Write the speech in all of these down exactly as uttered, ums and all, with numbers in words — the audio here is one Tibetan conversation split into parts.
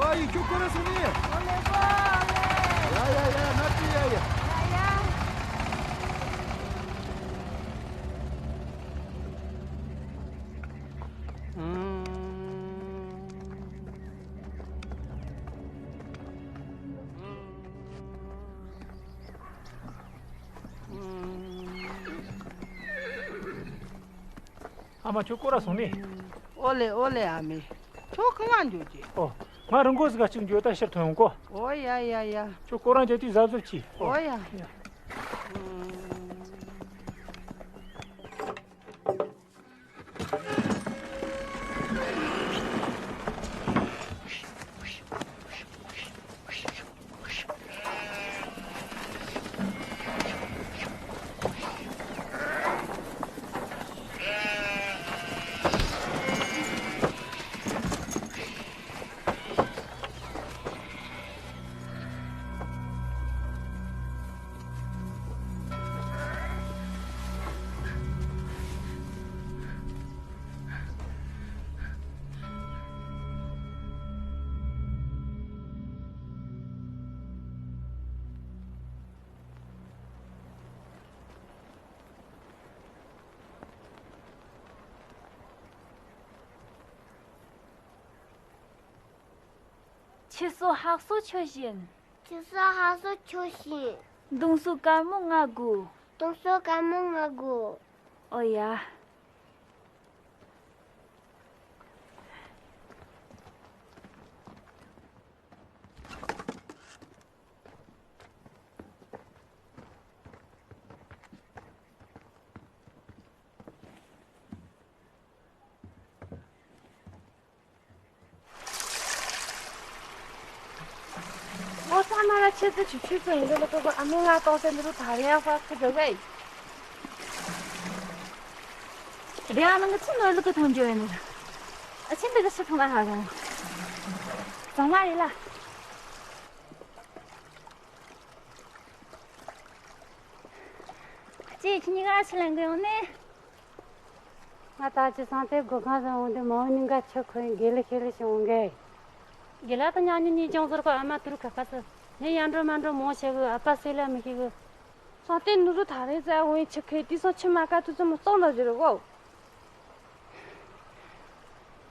ཨ་ཡེ་ཁྱོད་ཁོ་ར་སོང་ནི། ཨོ་ལེ་པ་ཨོ་ལེ། ཡ་ཡ་ཡ་ན་ཏི་ཡ་ཡ། ཡ་ཡ། ཨ་མ་ཁྱོད་སྐོར་ར་སོང་ནི། ཨོ་ལེ་ཨོ་ལེ་ཨ་མེ། ཁྱོད་གང་ལ་འགྱོ་གི། ཨོ། ང་རི་མགོ་ཟིག་ག་ཅིག་འགྱོ་ད་ཕྱིར་ཐོན་ཡོང་གོ། ཨོ་ཡ་ཡ་ཡ། ཁྱོད་སྐོར་ར་འགྱོ་དུས་གཟབ་གཟབ་གྱིས། ཨོ་ཡ། ཡ། ཁྱི་སོ་ཧག་སོ་ཁྱོད་བཞིན། ཁྱི་སོ་ཧག་སོ་ཁྱོད་བཞིན། མདུང་སོ་དཀར་མོ་ང་དགོས། མདུང་སོ་དཀར་མོ་ང་དགོས། ཨོ་ཡ། ངོ་ཚ་མ་ལ་ཆེ་ཚེ་ཆུ་ཆུ་ཚོ་ཡིན་འདི་ལ་ཀོ་ཀོ་ཨ་མི་ང་གཏོང་སེ་འདི་རུ་ཐག་རིང་ཡང་ཧྥ་ཁུ་འགྲོ་གི། རེ་ཨ་ནང་གི་ཚུ་ནོར་ལུག་གི་ཐོང་འཇོ་ཡིན་ནི། ཨ་ཆེན་འདི་གི་ཕྱི་ཐོང་ལ་ཧ་རུང་། གཙང་མ་རེད་ལ། ཅེ་ཁྱི་གཉིས་ཀ་ཕྱི་ལ་འགྲོ་ཡོང་ནི། ང་ད་ཅི་སང་དེ་སྒོ་ཁང་ཟ་འོང་དེ་མ་འོ་ནི་འགའ་ཆུ་ཁོན་དགེ་ལེ་ཤེ་ལེ་ཤེ་འོང་གེ། དགེ་ལགས་དང་མཉམ་ཉིད་གཉིས་ཀྱང་ཟོར་གོ་ཨ་མ་ཏུ་རུ་ཁ་ཁ་སི། ངས་ཡར་འགྲོ་མར་འགྲོ་མོ་བྱེད་གི་ཨ་ཕ་སེ་ལ་མི་ཤེས་གི། སང་དེ་ནུ་རུ་ཐག་རིང་ཟ་འོང་ཡི་ཆུ་ཁེ་དེ་སང་ཆུ་མ་ཀ་ཐུ་ཚོ་མོ་གཙང་ལ་བཞུར་གོ།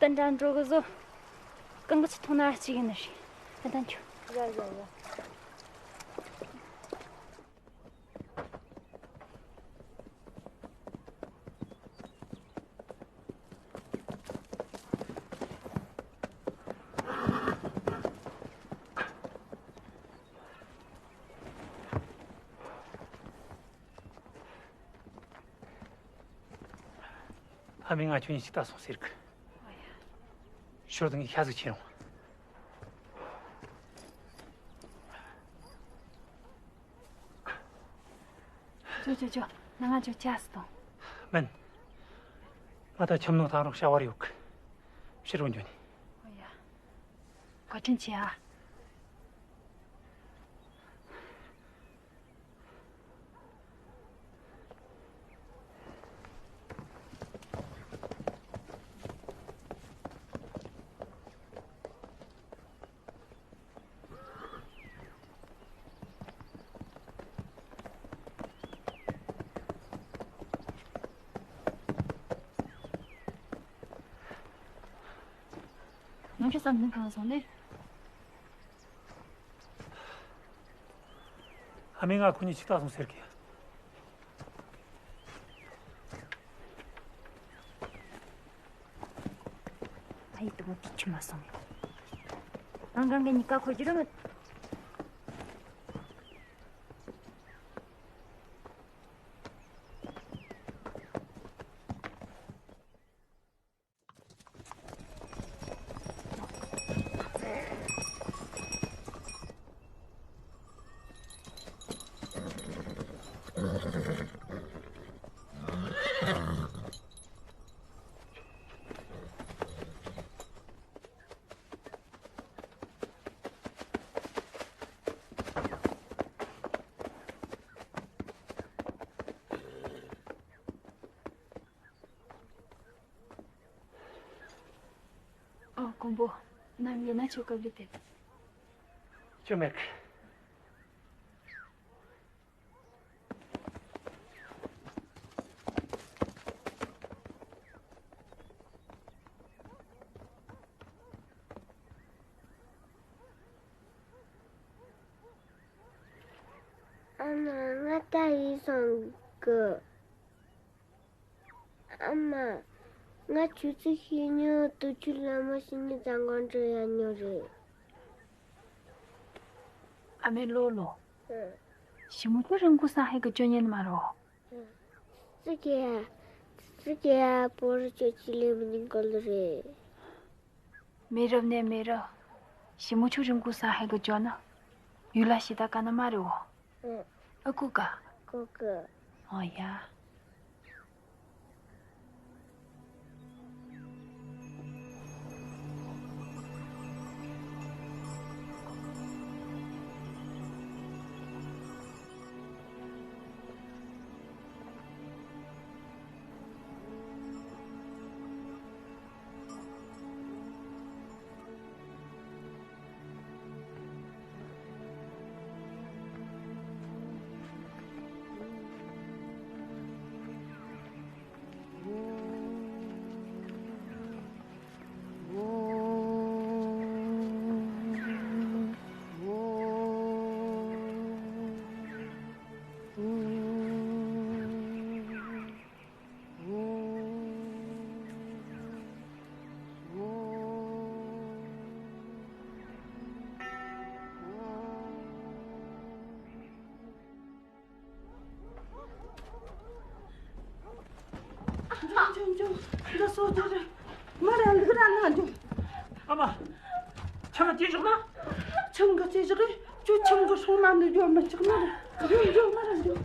ཏན་ཏན་འགྲོ་གི་བཟོ། གང་གི་ཆུ་ཐོང་ན་གཅིག་ཡིན་ནི་རེད། ཏན་ཏན་ཁྱོད། ཡ་ཡ་ཡ། ཨ་མས་ང་ཁྱོད་གཉིས་ཅིག་ལྟ་སོང་ཟེར་གི། ཞོར་དུ་ངས་ཤ་ཟིག་ཁྱེར་ཡོང་། ཅོ་ཅོ་ཅོ། ནང་ང་ཅོ་ཅག་སི་དང་། མིན། ང་ད་ཁྱིམ་ནང་ཐང་རོགས་བྱ་བར་ཡོད་གི། ཕྱིར་རོ་འགྱོ་ནི། ཨོ་ཡ། བཀའ་དྲིན་ཆེ་ཨ། ང་ཁྱོད་བསམ་ཚུལ་གང་སོང་ནས། ཨ་མས་ང་ཁོ་གཉིས་ཅིག་ལྟ་སོང་ཟེར་གི། ཨ་ཡེ་དུ་མོ་དེ་ཁྱི་མ་སོང་། ཨང་གང་གི་གཉིས་ཀ་ཁོ་རྒྱུ་རུ་མི། ཨོ་ཀོང་པོ། ནམ་ཡིན་ན་ཆོ་ག་བི་དེ། ཆོ་མེད། ཨ་མ། ང་ད་ཡིད་སོང་གི། ཨ་མ། ང་ཆུ་ཚོད་ཤེས་ཉོ་དུ་ཆུ་ལ་མ་ཤེས་ཉོ་ཙང་གང་འདྲ་ཡ་ཉོ་རེད། ཨ་མའི་ལོ་ལོ། ཨ། ཞི་མོ་ཁྱོད་རིང་ཁུ་ས་ཧེ་གི་ཅོ་ཉན་མ་རོ། ཨ། སི་ཀེ་ཡ། སི་ཀེ་ཡ་པོ་རི་ཅོ་ཅི་ལེ་མི་ཉིན་གོ་ལོ་རེད། མེ་རབ་ནས་མེ་རབ། ཞི་མོ་ཆུ་རིང་ཁུ་ས་ཧེ་གི་ཅོ་ན། ཡུལ་ལ་ཤི་ད་ག་ན་མ་རེ་བོ། ཨ་ཀུ་ཀ། ཀུ་ཀུ། ཨོ་ཡ། འགྲོ་འགྲོ་འགྲོ། འདི་སོ་འདི་རེད། མ་ར་ལུག་ར་ན་འགྲོ། ཨ་མ། ཆང་ཅི་བཞག་ན། ཆང་གི་ཅི་བཞག་རེད། ཁྱོད་ཆང་གི་སོང་ན་འདི་འགྲོ་མི་ཆགས་ན་རེད། འགྲོ་འགྲོ། མ་ར་འགྲོ།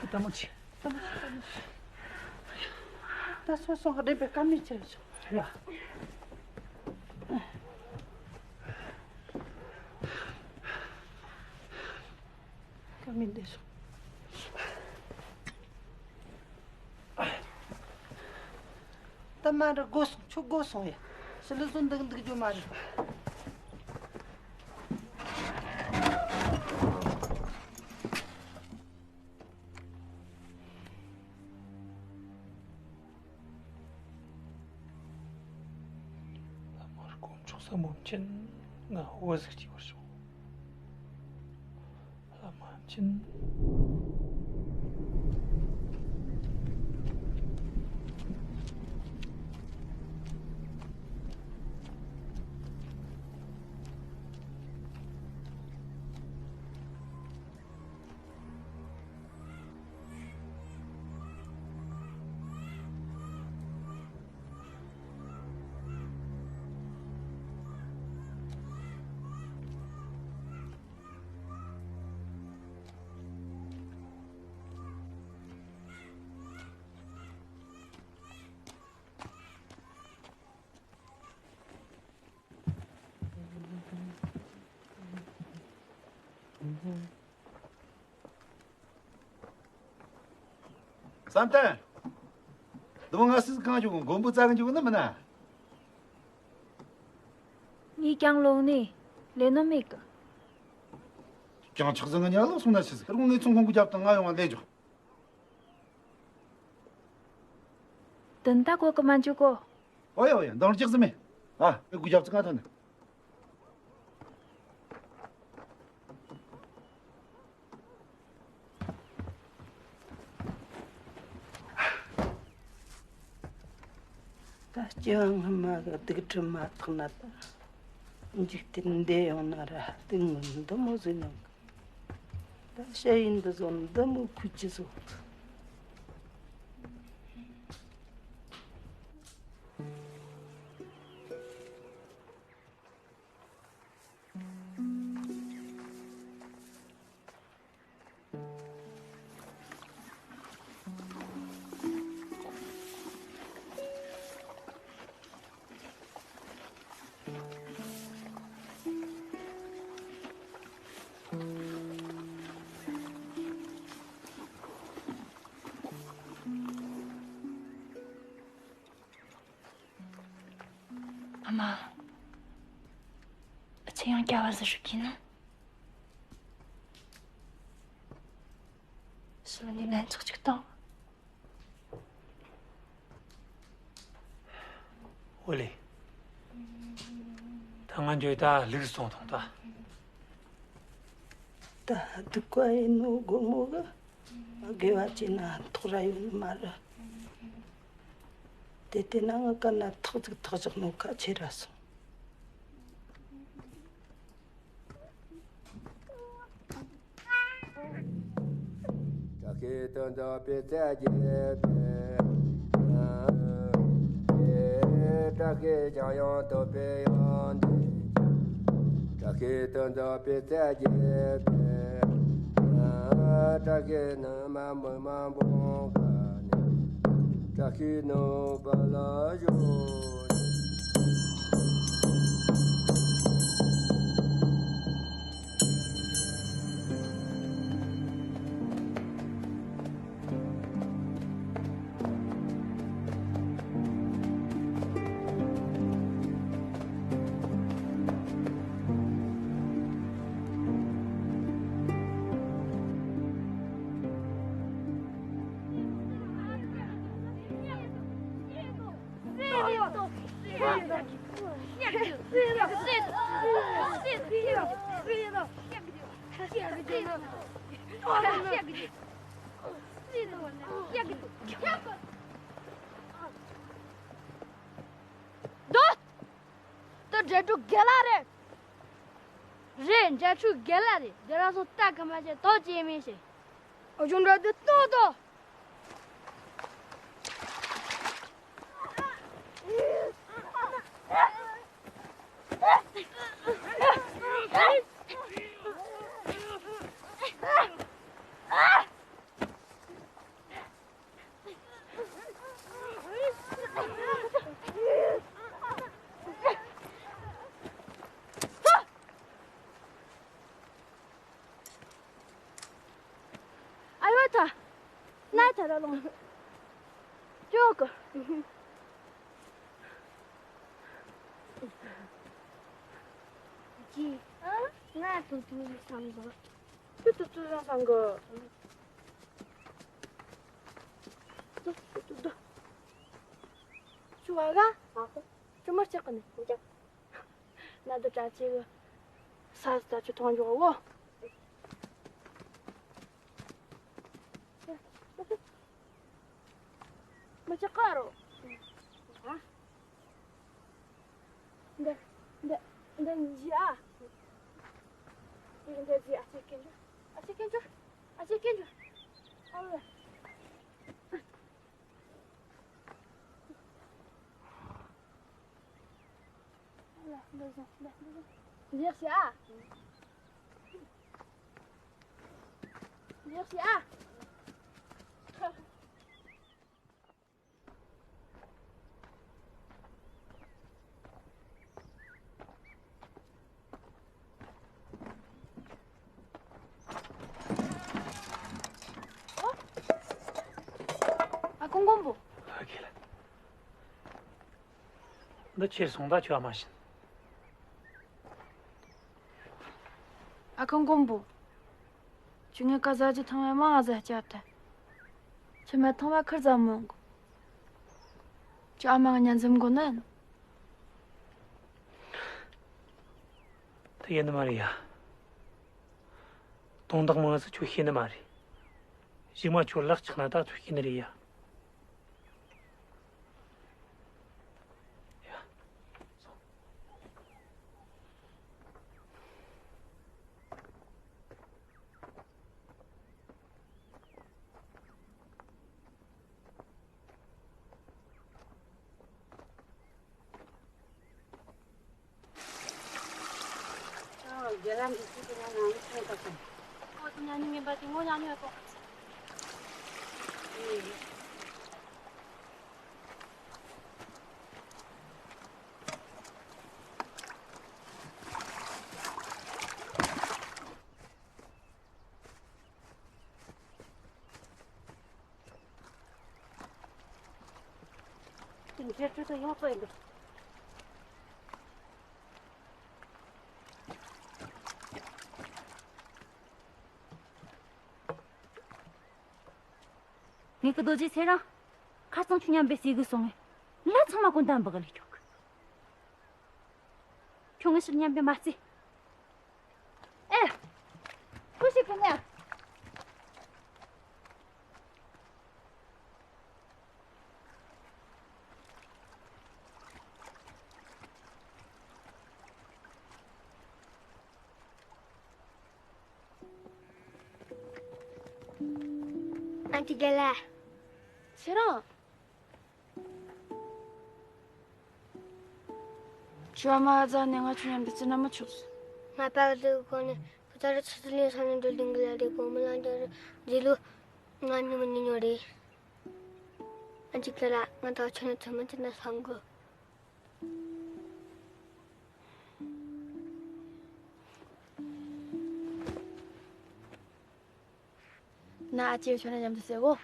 ལྟད་མོ་ཆེ། ལྟད་མོ་ཆེ། ལྟད་མོ་ཆེ། ད་སོ་སོ་རེད་པས་ཀ་མི་ཆེ་ཆོ། ཡ། ཀ་མི་འདི་སོ། ད་མ་རེད། དགོས་སོང་། ཁྱོད་དགོས་སོང་ཡ། ཕྱི་ལོགས་སུ་འདུག་འདུག་རྒྱུ་མ་རེད། བླ་མ་དཀོན་མཆོག་གསུམ་མཁྱེན། ང་འོད་ཟེར་གྱི་བར་བྱུང་། བླ་མ་མཁྱེན། བསམ་གཏན། འདི་མོ་ང་སུས་གང་བྱུང་མགོན་པོ་རྩ་གི་འཇུག་ནི་མིན་ན། ངས་ཀྱང་ལོག་ནས་ལས་ནོ་མེད་གི། ཀྱང་ཆག་ཟིན་ང་ཉལ་ལོག་སོང་ན་ཆི་ཟིག་རུང་ངས་ཚོང་ཁང་གི་རྒྱབ་དང་ང་ཡོང་བ་ལས་འཇོག་དོན་དག་གོ་གི་མ་འཇུག་གོ། ཨོ་ཡ་ཨོ་ཡ། འདང་རྒྱག་ཟིན་མེད། ཨ། ངས་གུ་རྒྱབ་ཙི་ང་ཐོན་ནས། ད་སྐྱེ་བ་སྔ་མ་གི་སྡིག་སྒྲིབ་མ་དག་ན་ད། འཇིག་རྟེན་འདས་ཡོང་ན་ར་སྡུག་བསྔལ་འདི་མོ་ཟིན་ཡོང་གི། ད་ཞ་ཡི་འདི་ཚོ་འདི་མོ་ཁུ་ཅི་ཚོ། ཨ་མ། ཨ་ཅེ་ཡང་སྐྱ་བ་ཟིག་ཧྲུག་གི་ན། ཕྱི་ལ་ནས་ལན་ཆག་ཅིག་བཏང་། ཨོ་ལེ། ད་ང་འགྱོ་ད་ལུག་སོང་ཐོང་ད། ད་སྡུག་པ་ཡིན་ནོ་སྒོར་མོ་གི། དགེ་བ་བྱས་ན་ཐོག་ར་ཡོད་ནི་མ་རེད། དེ་བལྟས་ན་ང་ག་ན་ཐག་ཅིག་ཐག་བཞག་ནོ་ཁ་ཆེ་ར་སོང་། བཀྲ་ཤིས་དོན་དུ་པའི་རྩལ་རྒྱས་པའི། བཀྲ་ཤིས་འཇམ་དབྱངས་སྟོན་པའི་དབྱངས་འདི། བཀྲ་ཤིས་དོན་དུ་པའི་རྩལ་རྒྱས་པའི། བཀྲ་ཤིས་ནུ་མ་མུ་མ་འབུམ་ག་ནས། བཀྲ་ཤིས་ནུ་བ་ལ་ཞོ། ད་འབྲས་ཕྲུག་རྒན་ལགས་རེད། རེད། འབྲས་ཕྲུག་རྒན་ལགས་རེད། འདི་རང་ཚོ་ལྟ་གི་མ་བྱེད་དོ་ཅེས་མིན་ཞེས། ཨ་ཅོ་འདྲ་དེ་ལྟོས་དོ། ཨ་ཡོ་ཐ། ན་ཐ་ར་ལོང་། ཅོག་གི། ཅི། ང་ཏུ་ཏུ་བསམ་གི། ཏུ་ཏུ་ཏུ་བསམ་གི། ཏུ་ཏུ་ཏུ་ཏུ། ཅུ་བ་ག་ཅུ་མར་ཅག་གི་ནི། ན་དུ་གྲྭ་ཆེ་གི། ས་ས་ཆུ་ཐོང་འཇོག་བོ། མ་ཅག་ག་རོ། འདི་འདི་འདི་འཇི་ཨ། འདི་འཇི་ཨ་ཅེ་ཀེན་ཅུ། ཨ་ཅེ་ཀེན་ཅུ། ཨ་ཅེ་ཀེན་ཅུ། ཨ་ལ། ཨ་ལ་འདི་བཟུང་འདི་འདི་བཟུང་། འཇི་ཤི་ཨ། འཇི་ཤི་ཨ། ཨ་ཁུ་མགོན་པོ། ཨ་ཁེ་ལ། འདི་ཁྱེར་སོང་ད་ཁྱོད་ཨ་མ་བྱིན། ཨ་ཁུ་མགོན་པོ། ཁྱོད་ངའི་ཀ་ཟ་རྒྱུ་ཐང་བའི་མང་ང་ཟ་སྐྱབས་ཐལ། ཁྱོད་མ་ཐང་བ་ཁུར་ཙམ་མོ་འགོ། ཁྱོད་ཨ་མ་ང་ཉན་འཛེམ་དགོ་ནན། དེ་ཡིན་ནི་མ་རེད་ཡ། དོན་དག་མང་ཟིག་ཁྱོད་ཤེས་ནི་མ་རེད། གཞུག་མ་ཁྱོད་ལག་ཆགས་ན་ད་ཁྱོད་ཤེས་ནི་རེད་ཡ། རྒྱ་ལམ་གྱི་ཚུལ་དུ་ང་ནང་མི་ཚོ་དང་། ཁོ་དུ་ཉ་ཉུང་ངན་པ་དེ་ངོ་ཉ་ཉུང་ཡ་ཏོག་ཁ་ཚ། འདིར་འགྲོ་དང་ཡོང་ཚོ་ཡིན་འདུག་ངེད་ཀྱི་རྡོ་རྗེ་ཚེ་རིང་། ཁ་སང་ཁྱོད་མཉམ་པའི་སྲས་གི་སོང་ངས། ལ་ཚང་མ་ཀུན་ད་འབག་ལས་ཁྱོད་ཀྱི། ཁྱོད་ངའི་ཕྱིར་མཉམ་པའི་མ་རྩེ། ཨེ། ཁུ་ཞིག་གི་ཉ། ཨན་ཏི་རྒན་ལགས། ཚེ་རིང་། ཁྱོད་ཨ་མ་ཨ་ཛ་ནས་ང་ཁྱོད་མཉམ་དུ་ཅི་ན་མ་ཆོག་ང་པ་གི་གོ་ནས་ཁོ་ད་ར་ཆུ་ཚོད་ལེན་ས་ནས་འགྲོ་ལྡིང་གི་ལ་རེད། གོ་མི་ལ་འདྲ་རེད། འདི་ལོ་ང་ཉི་མ་ཉི་ཉོ་རེད། ཨན་ཅི་ཁ་ལ་ང་ད་ཁྱོད་ནས་ཐུག་མ་ཐུག་ན་སང་གི། ན་ཨ་ཅེ་ཁྱོད་ནས་མཉམ་དུ་ཟེར་གོ།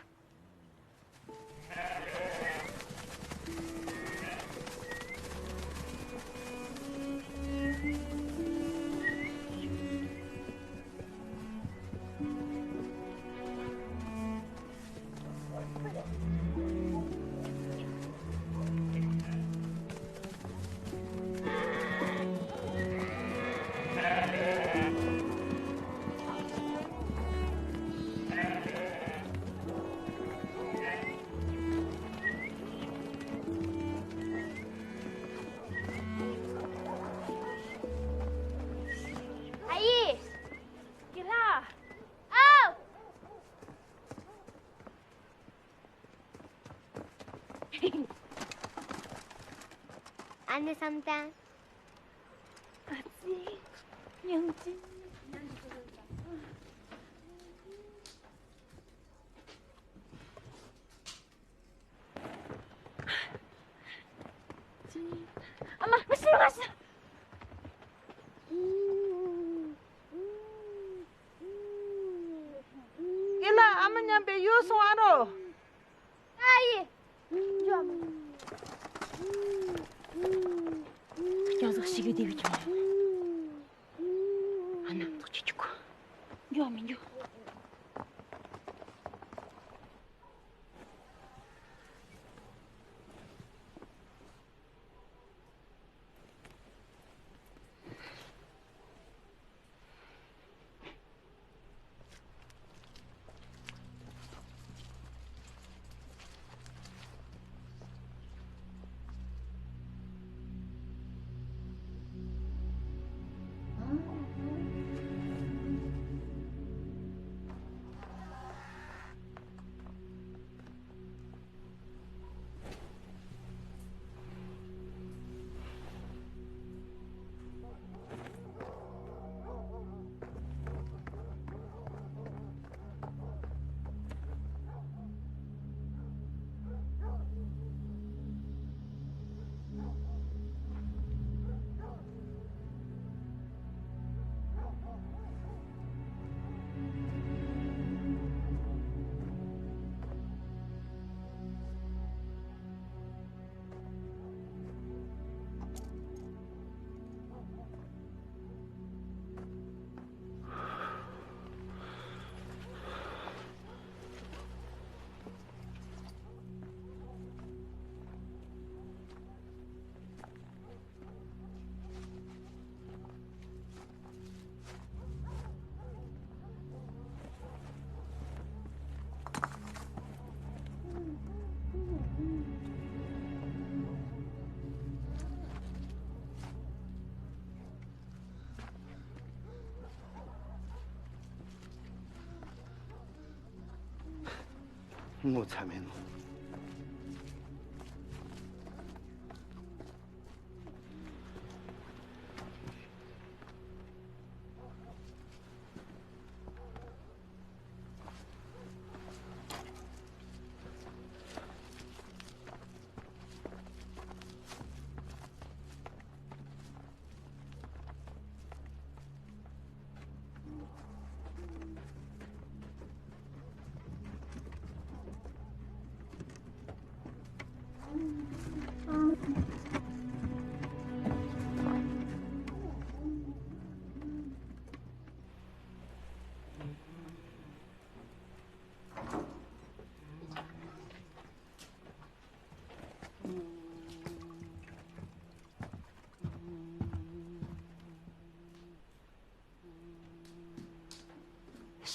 ཨ་ཡེ། གི་ལ། ཨའོ། ཨ་ནེ་བསམ་གཏན། ཨ་ཙི། ཉང་ཙི། ཨ་མ། ང་ཤི། ང་ཤི། ཡིན་ལ་ཨ་མ་མཉམ་པའི་ཡུལ་སོང་ཨ་རོ། ཨ་ཡེ། འཇོག་མི། སྐྱ་ཟག་ཞིག་གི་དེ་བའི་ཁྱོད། ཨ་ནམ་ཚོགས་ཀྱི་ཆུ་ཁོ། འཇོག་མི་འཇོག་ངོ་ཚ་མེད་ནོ།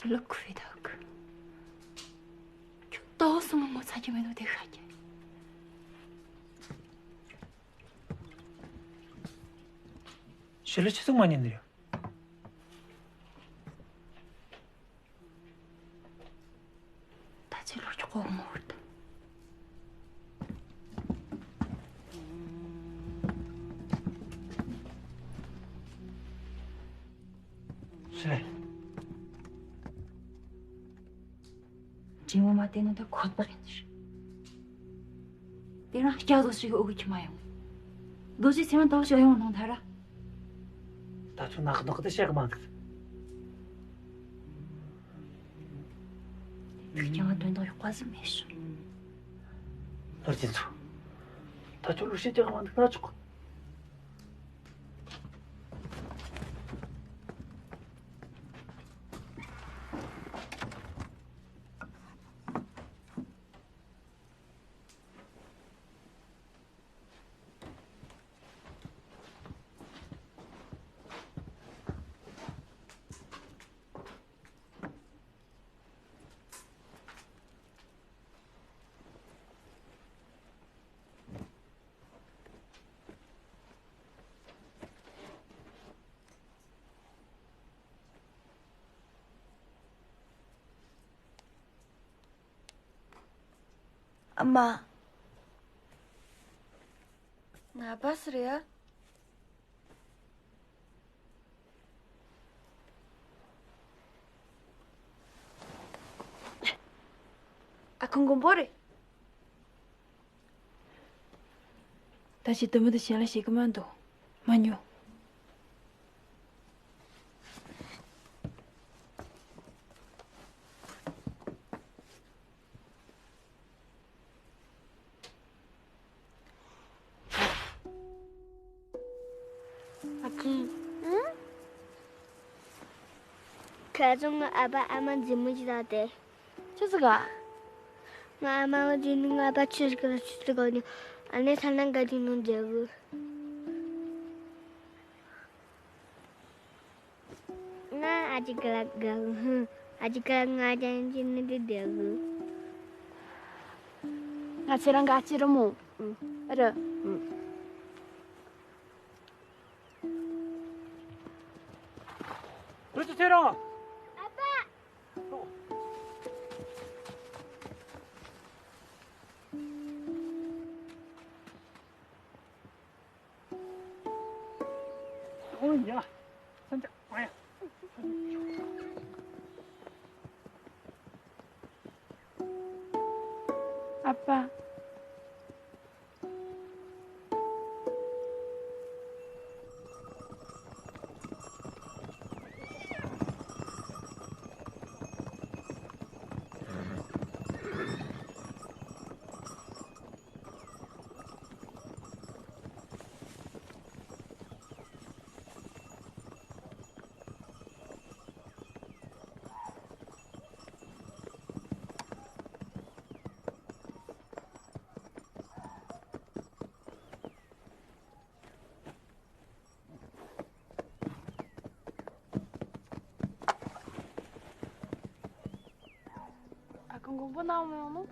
ལོ་ཁུ་བའི་ཐོག་ཁྱོད་ཏོག་སོང་ངོ་ཚ་རྒྱུ་མེད་ནོ་དེ་ཤ་རྒྱུ། ཞི་ལི་ཆི་ཚུགས་མ་ཉན་ནི་རེད། ད་ཚེ་ལོ་ཆོག་གོ་མོ་བར་དུ། ཞི་ལི། དྲིན་མོ་མ་བསྟན་ནོ་ད་ཁོ་ཐག་ཡིན་ཟེར། དེ་རིང་སྐྱག་ཟོ་ཞིག་འུ་གི་ཁྱི་མ་ཡོང་། རྡོ་རྗེ་ཚེ་རིང་དག་ཞོ་ཡོང་ནང་ཐ་ར། ད་ཚོ་ནག་ནག་དེ་བཤད་གི་མ་འདུག་ཐུག་ཀྱང་དོན་དག་ཡོད་པ་ཟིག་མེད་ཤོག་ལོར་ཅན་ཚོ། ད་ཚོ་ལུགས་བཤད་ཀྱང་མ་འདུག་ན་ཆོག་ཨ་མ། ང་པ་སི་རེད་ཡ། ཨ་ཁུ་མགོན་པོ་རེད། ད་ཅི་དུ་མི་དུ་གཞན་ལ་ཞིག་གི་མ་འདུག་མ་ཉོ། ཨ་ཁུ། ཨང་། ཁ་སང་ང་ཨ་ཕ་ཨ་མ་འཛིང་མོ་ཅིག་བཏང་སྟེ། ཆི་ཟིག་ག་ང་ཨ་མ་ལ་འཛིང་ནི་ང་ཨ་ཕ་ཆི་ཟིག་ག་ཆི་ཟིག་ག་ནི་ཨ་ནེ་ཐ་ན་ག་དུས་ནང་འཛིང་གི་ང་ཨ་ཅེ་ག་ལ་ག་ཧུ། ཨ་ཅེ་ག་ང་ཅན་ཅི་ནི་དེ་དེ་གི་ང་ཚེ་རང་ག་ཅི་རུ་མོ། ཨ་རུ། རུ་ཅི་ཚེ་རང་། ཨ་ཕ། ཨོ་ཡ། སེམས་ཅག་ཨོ་ཡ། ཨ་ཕ། ཨ་ཁུ་མགོན་པོ་ནང་མི་ཡོང་ནོ།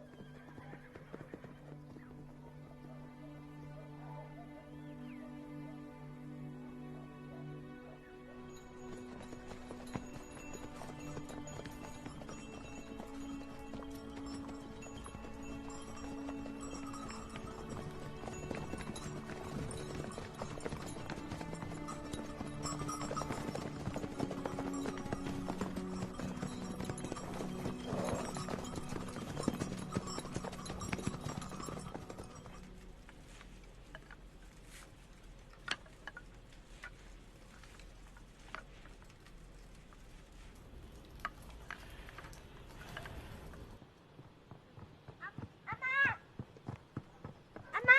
ཨ་མ།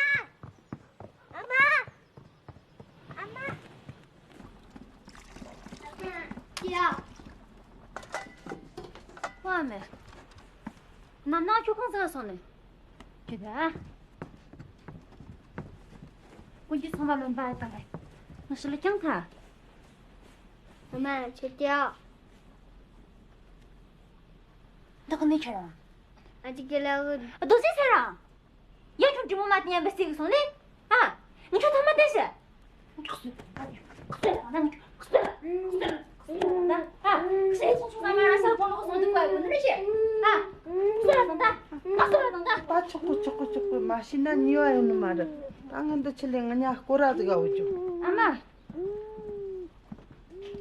ཨ་མ། ཨ་མ། ཨ་མ། ཡ། ཨ་མ། ནམ་ནག་ཁྱོད་གང་ཟག་སོང་ནས། ཁྱོད་ད། ཀུན་གྱིས་ཚང་མ་ལོན་པ་ཡ་དང་ལས། ང་ཞི་ལ་ཀྱང་ཐ། ཨ་མ་ཁྱོད་ཀྱ། འདི་ག་ནས་ཁྱེར་རང་། ཨ་ཅེ་ཀེ་ལ་གི། རྡོ་རྗེ་ཚེ་རིང་། ཡ་ཁྱོད་འདྲི་མོ་མ་དེ་ཉམས་པ་བརྩི་གི་སོང་ལེ། ཨ། ངས་ཁྱོད་ཐ་མ་བལྟས་ཤི། ཁྱོད་ཁྱོད་ཁྱོད་ཁྱོད་ཁྱོད་ཁྱོད་ཁྱོད་ཨ། ཁྱོད་ཁྱོད་ཁྱོད་ཁྱོད་ཁྱོད་ཁྱོད་ཨ། ད་ཆོག་གོ་ཆོག་གོ་ཆོག་གོ། མ་ཤེས་ན་ཉེས་པ་ཡོང་ནི་མ་རེད། ད་ང་འདི་ཆི་ལས་ང་ཉ་སྐོར་ར་ཟིག་ག་འོ་ཅོ། ཨ་མ།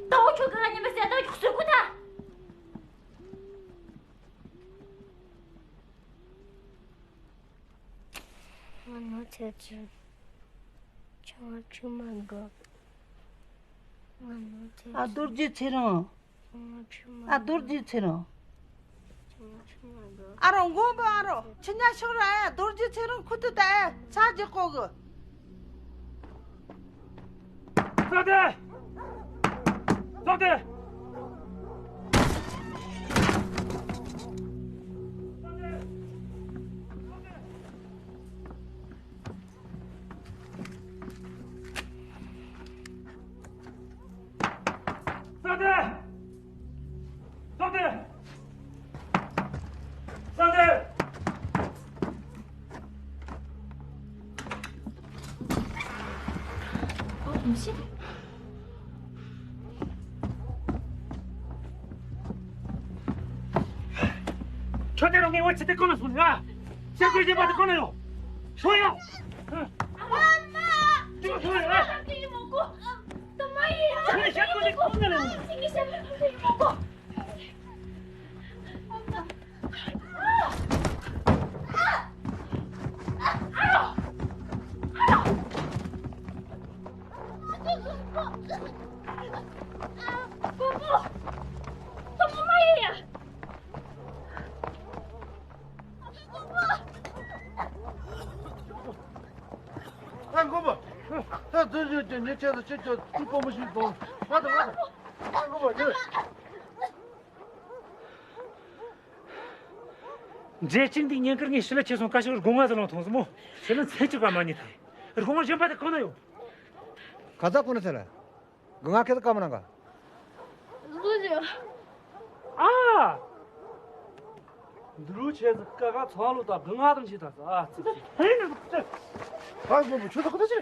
ད་འོ་ཁྱོད་ག་ལ་ཉན་པ་ཟེར་ད་ཁྱོད་ཟེར་གོ་ད། ང་ནོར་ཆེ་ཆེ། ཆུང་ཆུང་མ་འགྲོ། ང་ནོར་ཆེ་ཨ་རྡོ་རྗེ་ཚེ་རིང་། ཆུང་ཆུང་མ་ཨ་རྡོ་རྗེ་ཚེ་རིང་། ཆུང་ཆུང་མ་འགྲོ། ཨ་རོ་མགོན་པོ་ཨ་རོ་ཁྱི་ཉ་ཤོག་ར་ཨ་རྡོ་རྗེ་ཚེ་རིང་ཁུ་ཏུ་ད་ཨ་ཚ་རྒྱག་གོ་གི། སྟོབས་ལྡན། སྟོབས་ལྡན། སྟོབས་ལྡན། སྟོབས་ལྡན། སྟོབས་ལྡན། ཨོ། མི་ཤེས། ཁྱོད་དེ་རུ་ངའི་འོ་ཚེ་དེ་གང་ན་སོང་ནི་ཨ། ཤེས་དགོས་ཀྱི་པ་དེ་གང་ན་ཡོད། ཤོག་ཡ། ཨ་མ། ཅི་ལ་ཤོག་ཡ། ཨ་མ། ཅི་ཡིན་མོ་གོ། ད་མ་ཡིན་ཡ། ཁྱོད་ཤེས་དགོས་ནི་གང་ན་ཡོད། ཅི་ངས་ཤེས་མི་ཐུབ་ཡིན་མོ་གོ། ཨ་མགོན་པོ། ད་འཛིན་བཞིན་གྱི་ཉེས་ཆད་དུ་ཁྱེད་ཀྱི་སྐུ་ཕོ་མོ་ཞིག་དང་ང་དང་ང་དང་། ཨ་མགོན་པོ་ཉེས། འདྲེ་གཅིག་འདི་ཉེན་ཁར་ངས་ཞི་ལ་ཆེ་སོང་། ཀ་ཤོར་སྒོ་ང་ཟ་ལོང་ཐོང་སོང་མོ། ཞི་ལ་མཚན་གཅིག་པ་མ་ཉེས་ཐལ། སྒོ་ང་གཞན་པ་དེ་གང་ན་ཡོད། ག་ཚ་གོ་ན་ཚེ་ལ། སྒོ་ང་ཁེ་ཚ་ཀ་མ་ན་ག་བཟོ་རྒྱུ། ཨ། འདི་རུ་ཆེ་ཚ་ཀ་ཀ་ཚང་ལོ་ད་སྒོ་ང་དང་ཆེ་ད་ས་ཨ་ཙི་ཙི། ཧེ་ནི་ཙི། ཧ་མགོན་པོ་ཁྱོད་ཚོ་ག་ད་ཆེ།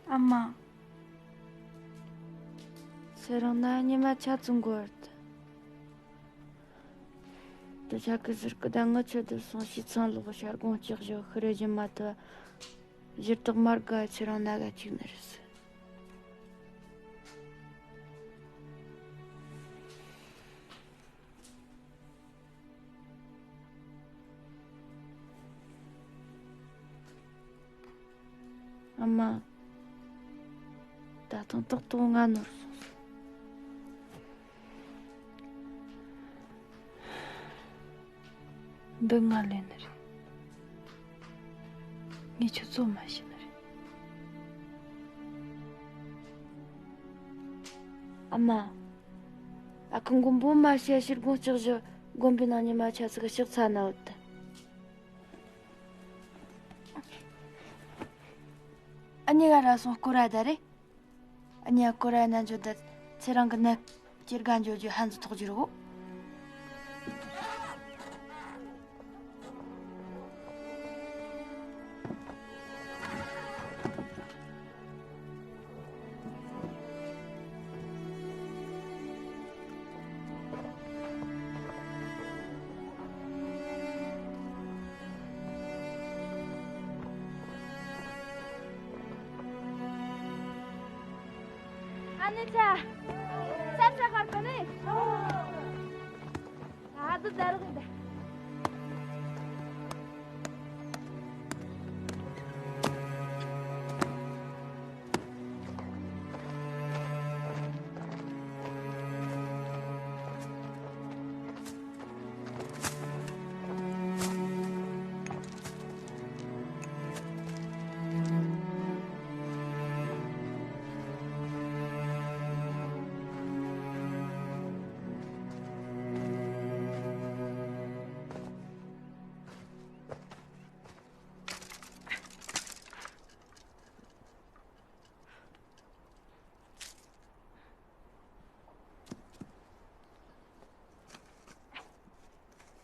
ཨ་མ། ཚེ་རིང་ན་ཉི་མ་ཆ་ཙམ་འགོར་ཏེ། དུ་ཆ་གི་ཟུར་གི་ད་ངི་ཆུ་དུ་སོང་ཞིག་ཚང་ལོག་ཤར་དགོང་ལྕགས་བཞོ་ཤི་རེ་བཞིན་མ་ཐུ། ཞུ་དག་མར་ག་ཚེ་རིང་ན་ག་ཅིག་ནི་རེད་ཟེར། ཨ་མ། ད་དུང་ཏོག་ཏོག་ང་ནོར་སོང་། འདི་ང་ལེན་ནི་རེད། ངས་ཁྱོད་གཙོ་མ་བྱས་ནི་རེད། ཨ་མ། ཨ་ཁུ་མགོན་པོ་མ་བྱས་ཕྱིར་དགོང་ལྕགས་བཞི་དགོན་པའི་ནང་ཉི་མ་ཆ་ཚིག་ཕྱག་ཚ་ན་འོད་དུ། ཨ་ནི་ག་ར་སོང་སྐོར་ར་ད་རེད། ཨ་ནི་སྐོར་ར་ན་འཇོ་ད་ཚེ་རིང་གི་ནད་ཇེ་དགའ་འཇོ་རྒྱུ་ཧན་ཟི་ཐོག་རྒྱུ་རེད་གོ། ཨ་ནེ་ཅག་ས་ཆ་ཁར་གོ་ནི། ཨ་དུ་ད་རུ་གི་ད།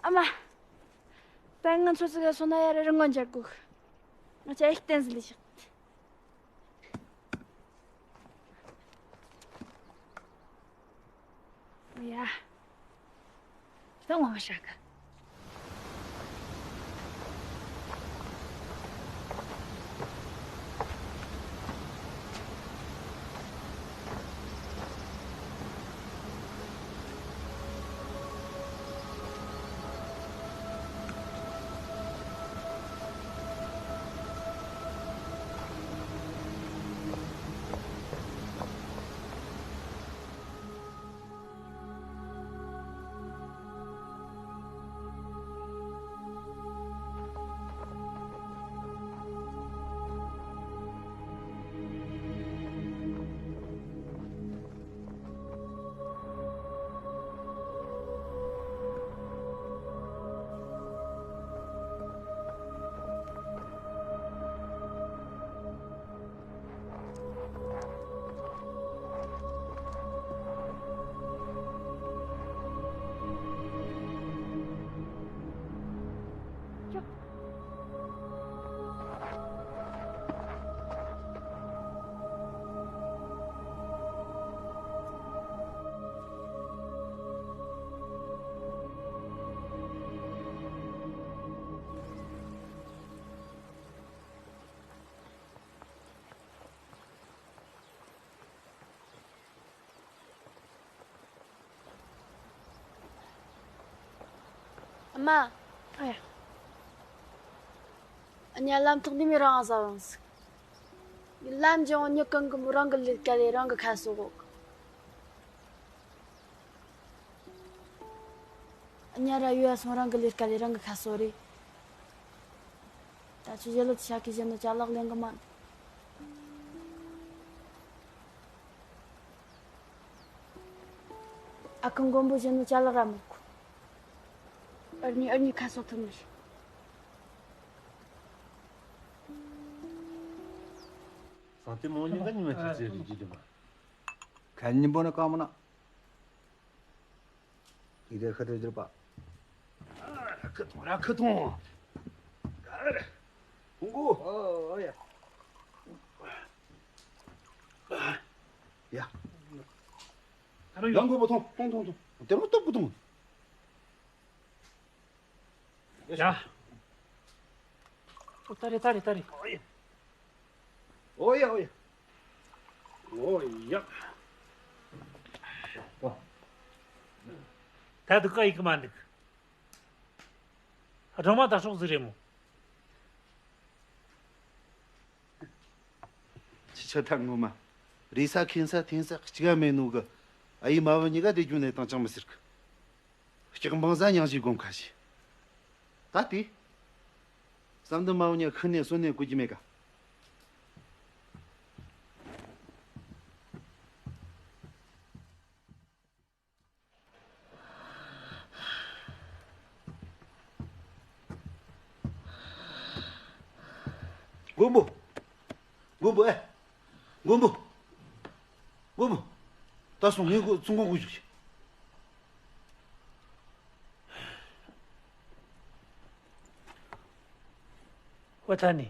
ཨ་མ། ད་ང་ཚོ་ཚོ་ག་སོང་ན་ཡ་རེ་རི་ངོ་འཇག་གོ། ང་ཅག་ཨེ་བསྟན་ཟི་ལི་ཞིག་ཡ། ད་ངོ་མ་ཤ་ག་ཨ་མ། ཨ་ཡ། ཨ་ཉ་ལམ་ཐོག་འདི་མི་རང་ཟ་བང་ཟིག་ལམ་ཇོང་ཉི་གང་གི་མོ་རང་གི་ལུས་ཀ་ལས་རང་གི་ཁ་སོ་གོ། ཨ་ཉ་ར་ཡོད་ཨ་སོང་རང་གི་ལུས་ཀ་ལས་རང་གི་ཁ་སོ་རེད། ད་ཆུ་ཞལ་ལོ་ཆ་ཁི་ཞལ་ནོ་ཅ་ལག་ལེན་གི་མ་འདུག་ཨ་ཁུ་མགོན་པོ་བཞིན་ནོ་ཅ་ལག་ར་མི་དགོས། ཨར་ནི་ཨར་ནི་ཁ་སོ་ཐུབ་མི་ཤེས། སང་ཏེ་མོ་ཉི་ག་ཉི་མ་ཅི་ཟེར་རི་ཇི་དི་མ། ཁ་ཉིན་པོ་ན་ཀ་མོ་ན། ཡི་དེ་ཁ་ཏེ་ཇིར་པ། ཁ་ཐོང་ར་ཁ་ཐོང་། ཧུང་གུ། ཨོ་ཡ། ཡ། ཡང་གོ་བོ་ཐོང་ཐོང་ཐོང་ཐོང་། དེ་མོ་སྟོབས་གོ་ཐོང་། ཡ། ཨོ་ད་རེ་ད་རེ་ད་རེ། ཨོ་ཡ་ཨོ་ཡ། ཨོ་ཡ། ད་དུ་ཀ་ཡིག་མ་འདུག་སྒྲོལ་མ་ད་སྲོག་ཟིག་རེད་མོ། ཁྱི་ཆ་ཐག་ངོ་མ། རེ་ས་ཁེན་ས་འཐེན་ས་གཅིག་ག་མེད་ནོ་གི། ཨ་ཡི་མ་བུ་གཉིས་ཀ་དེ་རྒྱུ་ནས་དང་ཅང་མི་ཟེར་གི། སྐྱག་འབངས་ས་མྱང་ཞིག་སྒོམ་ཁ་ཞིག་ད་དེ། བསམ་དུ་མ་བུ་གཉིས་ཁུ་ནས་སོན་ནས་བཀོད་ཀྱི་མེད་ཀ། མགོན་པོ། མགོན་པོ་ཨེ། མགོན་པོ། མགོན་པོ། ད་སོང་ངས་ཁོ་ཚོང་ཁང་ཁུག་བཅུག་བྱས། ཝ་ཐ་ནི།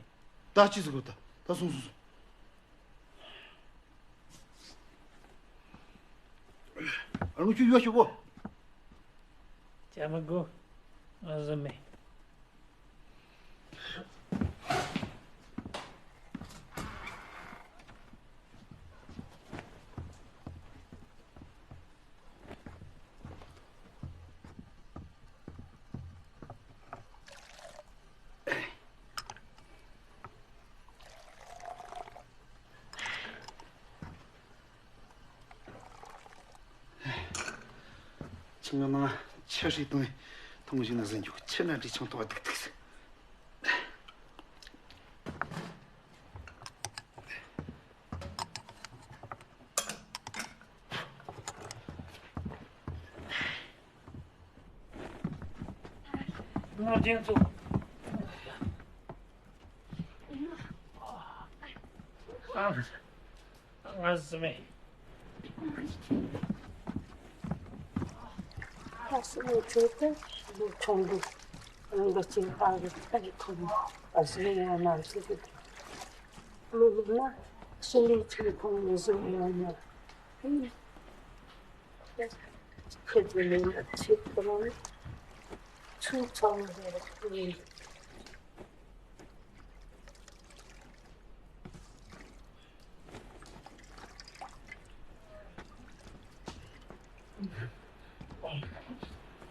ད་ཅི་ཟིག་གོ་ད། ད་སོང་སོང་སོང་། ཨ་ལོ་ཁྱོད་ཡོད་ཤོག་གོ། ཅ་མ་གོ། ང་ཟི་མེད། ཁྱིམ་ནང་ཆུ་ཧྲིག་བཏང་ཐོང་བཞིན་ན་ཟིན་འཇུག་ཆུ་ན་འདྲི་ཆང་ཐོག་ཏིག་ཏིག་ཟིན། ནོར་ཅན་ཚོ། ང་ཟི་མེད། ཨ་སི་ནི་ཆོས་དེ་ལོ་ཆུང་དུས་རང་གི་སྐྱེས་པ་གི་ཐད་ཁོ་ཨ་སི་ནི་ཡང་མ་ཤེས་ཀི། ལོ་ལོ་ན་ཤི་ལི་ཆོས་ཁོང་ནི་བཟོ་ཡང་ན་ཁྱེད་ཀྱི་ལས་ལ་ཆེད་དུ་ཚུལ་ཚང་བའི་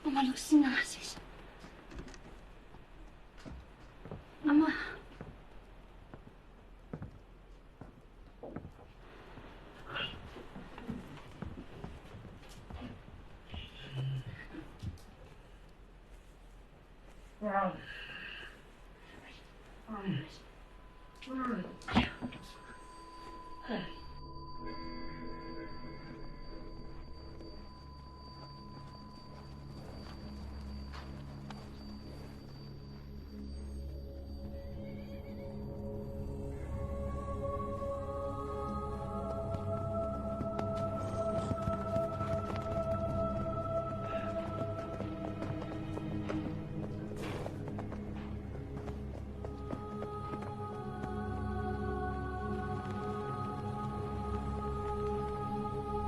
ཨ་མ་ལུག་སྲིན་ན་ཟེར། ཨ་མ།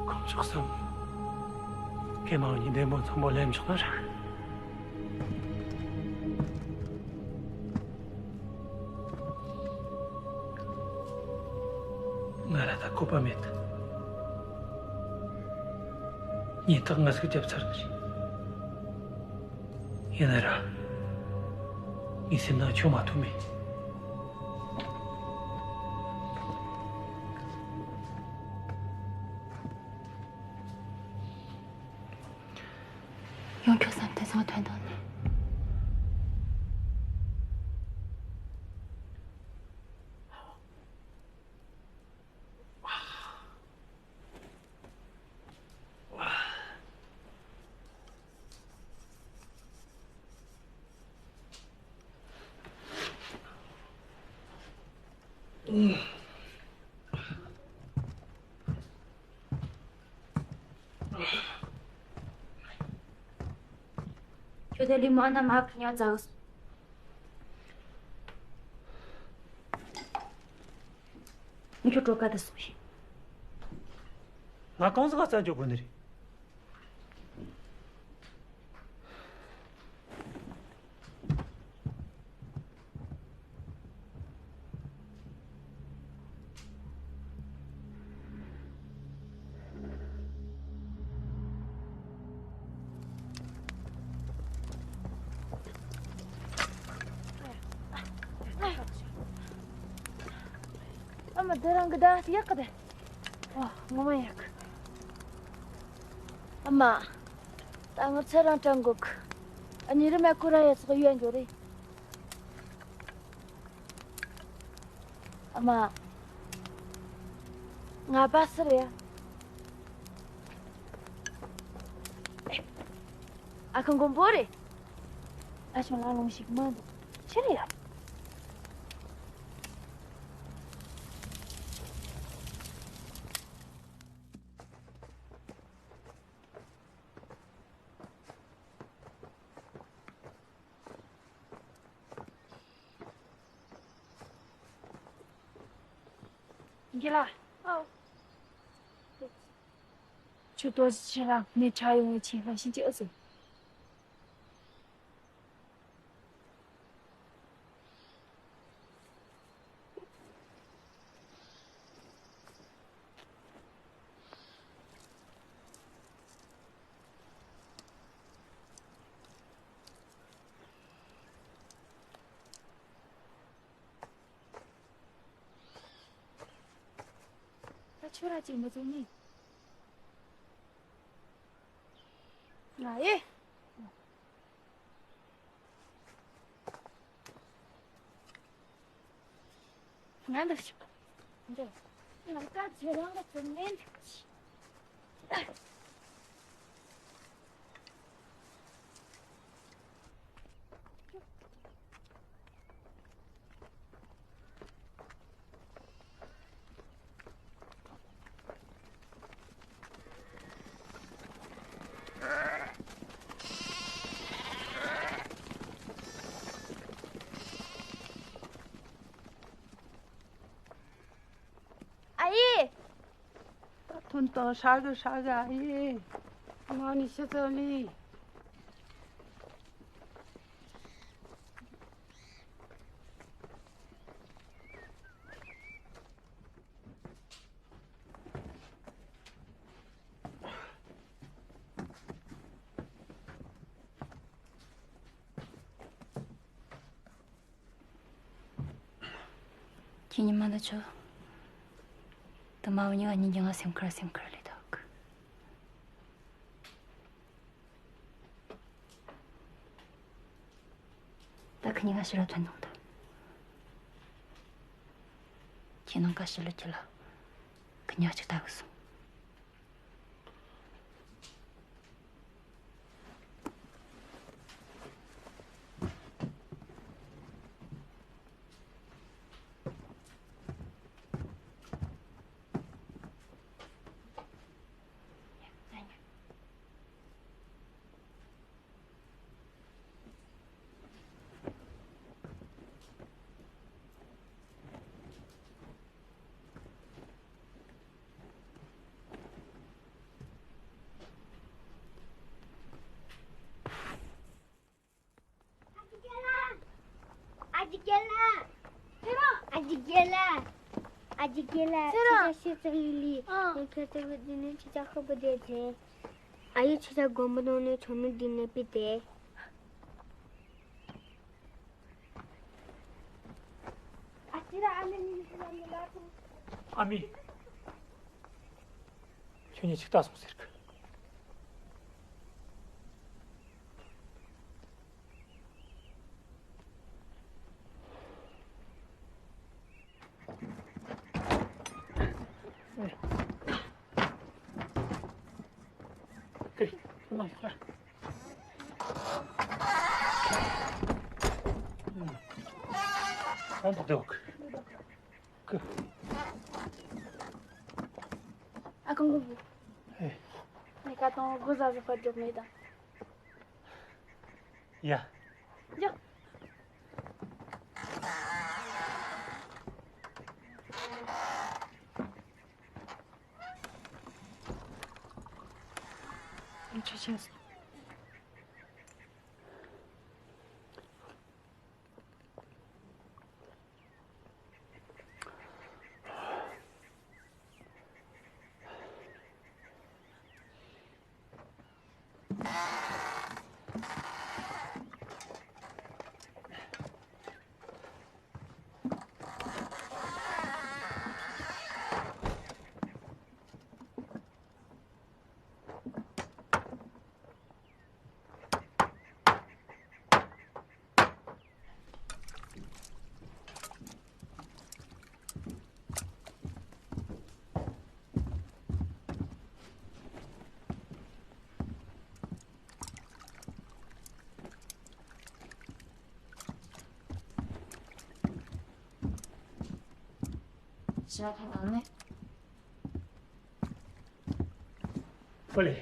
དཀོན་མཆོག་གསུམ། ཁྱེད་མ་གཉིས་བདེ་མོ་འཚམ་པོ་སླེབས་ཆོག་ན་ར། ང་ལ་ད་བཀོད་པ་མེད། ཉིན་རྟག་ང་ཟིག་རྒྱབ་ཚར་གི་རེད། ཡིན་ན་ར། ངའི་སེམས་ནང་ཁྱོད་མ་ཐུག་མེད། ཡང་ཁྱོད་བསམ་དོན་བཟང་ཐོན་དང་ནི། ཁྱོད་དེ་ལི་མོ་ཨ་ན་མ་ཁ་ཉག་ཛག་སོང་། ཁྱོད་གྲོད་ཁ་དེ་སོང་ཡིན། ང་གང་ཟག་ག་རྩ་འཇོག་དགོས་ནི་རེད། ཨ་མ་དེ་རང་གི་ཟླ་བ་ཡག་གི་དེ། ཨོ་ངོ་མ་ཡག་གི། ཨ་མ། ད་ང་ཚོ་རང་དྲན་དགོས་གི། ཨ་ནི་རི་མ་ཁོ་རང་ཡ་ཚོགས་ཡོད་འགྱོ་རེད། ཨ་མ། ང་པ་སི་རེད། ཨ་ཁུ་མགོན་པོ་རེད། ཨ་ཞང་ལ་ལོང་ཞིག་མ་འདུག་ཕྱིར་ཡ། རྒན་ལགས། ཨོ། ཁྱོད་ཏོག་ཙམ་ཕྱིན་ར་ནས་ཆ་ཡོང་བའི་ཆེད་ལ་ཤིན་ཅི་ཨ་ཟེར། ད་ཁྱོད་ར་ཅིག་མི་བཙུགས་ནི། ང་ཡི། ང་འདི་ཞིག་འདི། ང་ད་ཁྱེད་རང་གི་དྲིན་ལན། ཀུན་དང་ཧྲ་གི་ཧྲ་གི་ཨ་ཡེ། མ་ནི་ཤི་ཚོ་ལི། ཁྱེད་ཉི་མ་ད་ཆོ། ད་མ་བུ་གཉིས་ཀ་སྙིང་རྗེ་ང་སེམས་ཁུར་སེམས་ཁུར་ལས་ཐོག་ད་ཁ་ཉིན་ང་ཕྱི་ར་ཐོན་དང་ད། ཁྱེད་ནང་ཀ་ཕྱི་ལོ་ཁྱེད་ལ་ཁ་ཉག་ཅིག་ལྟ་གི་སོང་། ཨ་ཅེ་རྒན་ལགས། ཨ་ཅེ་རྒན་ལགས། ཨ་ཅེ་རྒན་ལགས། ཁྱེད་ཅག་ཤེས་ཚར་ཡིན་ལི། ཨ། ངས་ཁྱེད་ཚོ་གི་འདི་ནས་ཁྱེད་ཅག་ཁ་པོ་བསྡད་དེ། ཨ་ཡེ་ཁྱེད་ཅག་དགོན་པ་ནང་ནས་ཆོ་མེད་འདི་ནས་ཕུད་དེ། ཨ་མི། ཁྱོད་གཉིས་ཅིག་ལྟ་སོང་ཟེར་གི། ཨ་ཁང་གོ་བུ། ཨེ། ངས་ཀ་ཏོང་གོ་ཟ་ཟ་ཕར་འགྲོ་མེད་དང་། ཡ། ཡ། ཨ་ཆ་ཆ། ཞག་གི་ནང་ནས། ཧྥུ་ལི།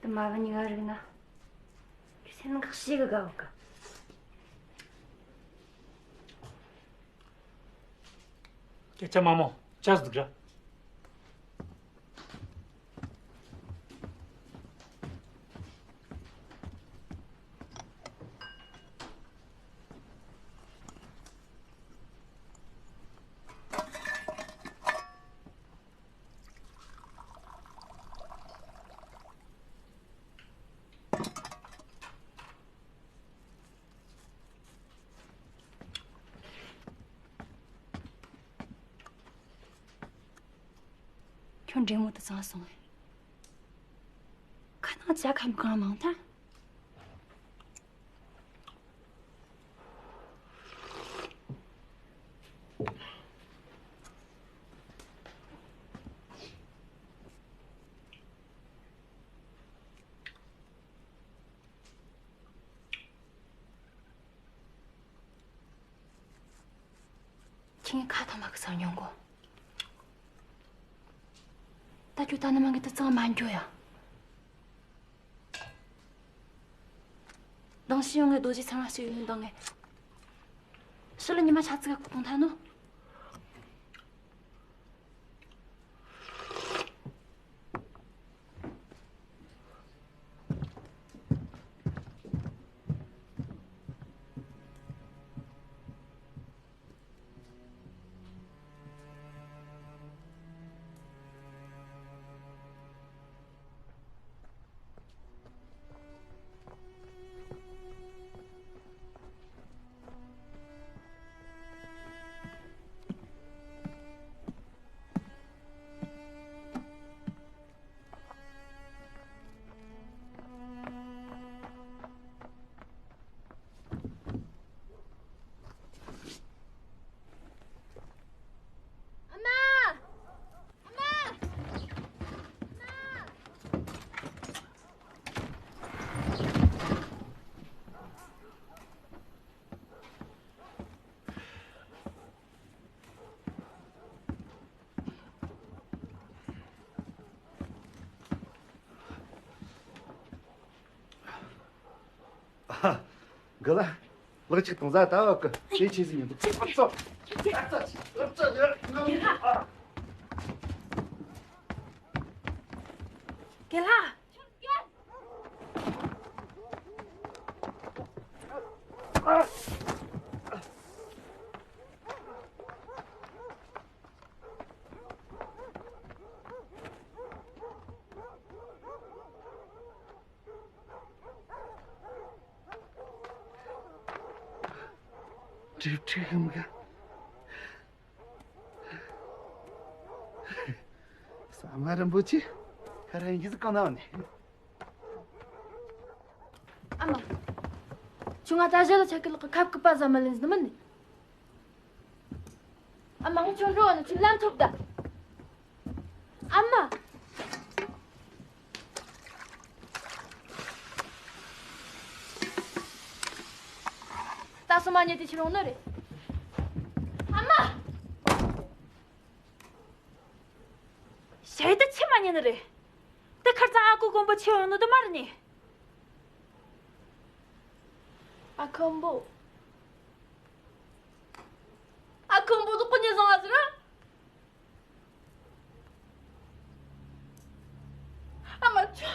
དེ་མ་བུ་གཉིས་ཀ་རིག་ན། ཁྱོད་སེམས་ཁག་ཤེས་གི་དགའ་བ་གི། སྐད་ཆ་མ་མོ་ཅག་འདུག་ར། ཁྱོད་འདྲེ་མོ་དུ་ཚང་སོང་ངས། ཁ་ནང་ཇ་ཁམ་གང་མང་ཐལ། ཁྱེད་ངའི་ཁ་ཐོག་མ་གི་སང་ཉོན་གོ། ད་ཁྱོད་ད་ནི་མ་གི་དུ་གཙང་མ་འགྱོ་ཡ། དང་ཤི་ཡོང་ངས་རྡོ་རྗེ་ཚང་མ་ཞིག་ཡོད་ནི་དང་ངས། ཕྱི་ལ་ཉི་མ་ཆ་ཙིག་ག་གཏོང་ཐལ་ནོ། ཨ་མ། ཨ་མ། ཨ་མ། ཨ། གི་ལ། ལག་ཅིག་དང་ཟ་ད་བ་གི་དེ་ཆེ་ཟིན་ཡིན་འདུག་ཨ་ཙོ། ཨ་ཙོ། ཨ་ཙོ། ཨ། དགེ་ལགས། གྲིབ་ཁྲིག་གམ་ག་ས་མ་རིན་པོ་ཆེ་ཁ་ར་ཡིན་གྱི་གང་ན་བ་ནི། ཨ་མ། ཁྱོད་ང་ད་གཞི་ལ་ཆ་ཀི་ལག་གི་ཁབ་ཀི་པ་ཟ་མ་ལེན་ཟི་མིན་ནི། ཨ་མ་ངས་ཁྱོད་འགྲོ་བ་ནི་ཁྱོད་ལམ་ཐོབ་ད། ཨ་མ། ད་སོ་མ་ཉལ་ཏེ་ཁྱེར་འོང་ནི་རེད། ཨ་མ། ཞེ་ད་ཆི་མ་ཉན་ནི་རེད། དེ་ཁར་ཚང་ཨ་ཁུ་དཀོན་པོ་ཆེ་ཡོང་ནི་དུ་མ་རེད་ནི། ཨ་ཁུ་དཀོན་པོ། ཨ་ཁུ་དཀོན་པོ་དུ་ཀུ་ཉེ་བཟང་ཨ་ཟེར་ར། ཨ་མ་ཆོ།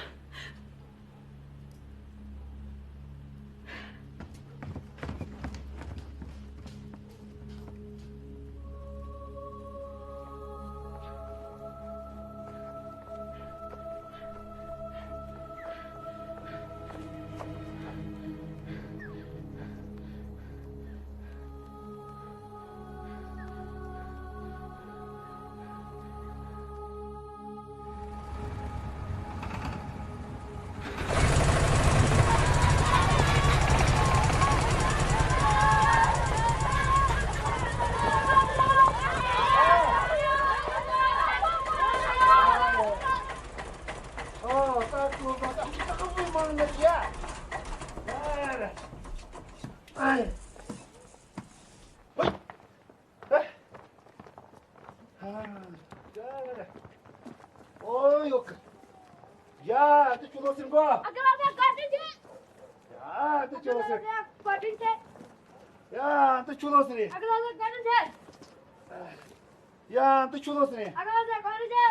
ཨོ་ཡོ་ཀ། ཡ། འདི་ཆུ་ལོག་ཟིན་གོ། ཨ་ཀ་ལ་ཟ་བཀའ་དྲིན་ཆེ། ཡ། འདི་ཆུ་ལོག་ཟིན། ཨ་ཀ་ལ་ཟ་བཀའ་དྲིན་ཆེ། ཡ། འདི་ཆུ་ལོག་ཟིན་རེད། ཨ་ཀ་ལ་ཟ་བཀའ་དྲིན་ཆེ། ཡ། འདི་ཆུ་ལོག་ཟིན་རེད། ཨ་ཀ་ལ་ཟ་བཀའ་དྲིན་ཆེ།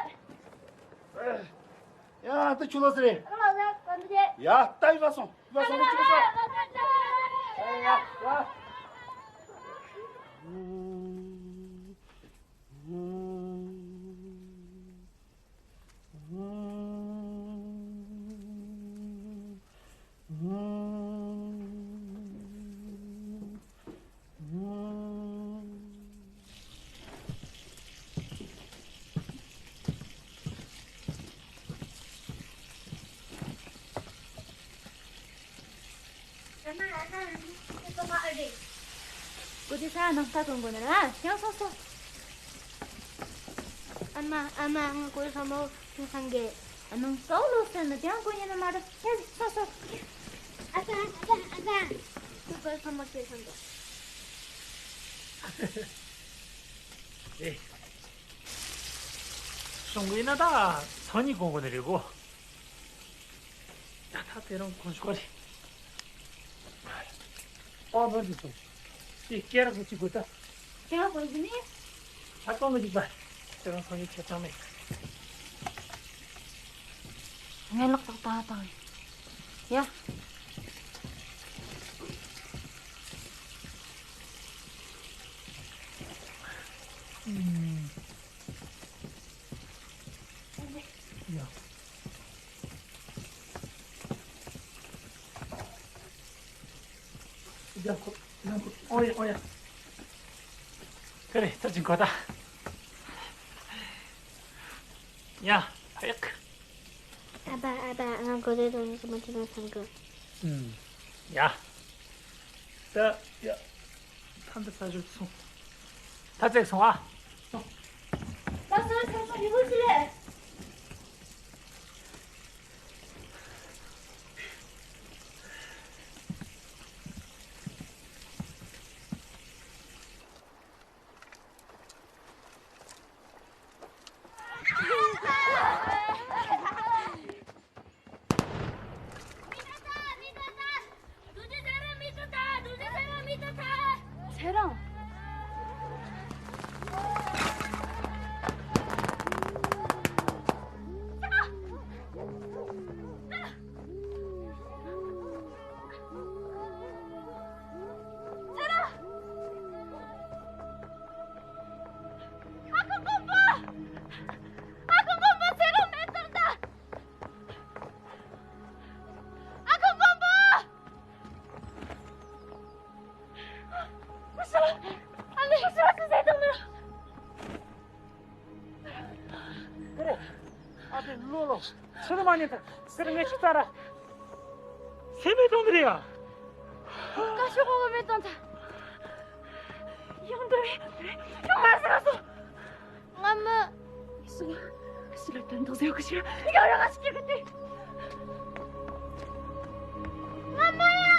ཡ། འདི་ཆུ་ལོག་ཟིན་རེད། ཨ་ཀ་ལ་ཟ་བཀའ་དྲིན་ཆེ། ཡ། ལྟ་ཡི་བ་སོང་། བ་སོང་། ཆུ་སོང་། ཡ། ཡ། ཨ་མ། ཨ་མ། ཁྱེད་ཚོ་མ་ཨ་རེད། ཀོ་ཏི་ས་ནང་ལྟ་གཏོང་དགོས་ན་ར་ཡང་སོང་སོང་། ཨ་མ། ཨ་མ། ང་ཀོ་ས་མོ་ཁྱོད་སང་གེ་ཨ་ནང་སོག་ལོ་སེ་ན་དེང་ཀོ་ཉེ་ན་མ་ར་ཡང་སོང་སོང་། ཨ་ཙ། ཨ་ཙ། ཨ་ཙ། ཁྱོད་ཀོ་ས་མོ་ཁྱེད་སང་གེ་རེད། གཞུང་གི་ཡིན་ན་ད་ཚོ་གཉིས་གོང་གོ་ནས་རེད་གོ། ད་ད་དེ་རང་གོང་ཞུ་ག་རེད། ཨོ་བར་དུ་སོང་། དེ་སྐེ་རགས་གཅིག་དགོས་ད། སྐེ་རགས་གོང་གི་ནི། ད་གོང་གི་གཅིག་པ། དེ་རང་ཚོ་གཉིས་ཁྱེད་ཅང་མེད། ངའི་ལག་ཏག་ཏག་བཏང་། ཡ། ཡ། ཡ་ཁོ། ཡ་ཁོ། ཨོ་ཡ་ཨོ་ཡ། ཀ་རེ་ཐར་ཅིང་གོ་ད། ཡ། ཧ་ཡག་ཨ་ཕ་ཨ་ཕ། ང་གོ་དེ་དང་ངའི་སེམས་པ་ཅི་མ་ཚང་གི། ཨུམ། ཡ། ད་ཡ། ད་འདི་ས་ཞོག་སོང་། ད་བཙལ་སོང་ཨ། སོང་། ད་སོང་སོང་སོང་། ཡུལ་ཅི་རེད། ཚེ་རིང་། ཨ་ཁུ་མགོན་པོ། ཨ་ཁུ་མགོན་པོ། ཚེ་རིང་མེ་ཏོག་ད། ཨ་ཁུ་མགོན་པོ། ཨ་ལེ། ཨ་ལེ། ཀུ་རེ། ཨ་ཕའི་བློ་ལོ། ཚུར་མ་ཉན་ཐལ། ཟེར་ངས་ཅིག་ཙ་ར། སེམས་མེད་གཏོང་གི་རེད་ཡ། བཀའ་ཤོག་གོང་མ་མེད་གཏོང་ཐལ། ཡང་འདོད་རེད། ཡང་མ་ཟེར་སོང་། ང་མི། སུ་ལ། སུ་ལ་དོན་དག་ཟེར་གི་ཞིག་ཡང་རང་ང་ཞིག་སྐྱེ་གི་དེ། ང་མི་ཡ།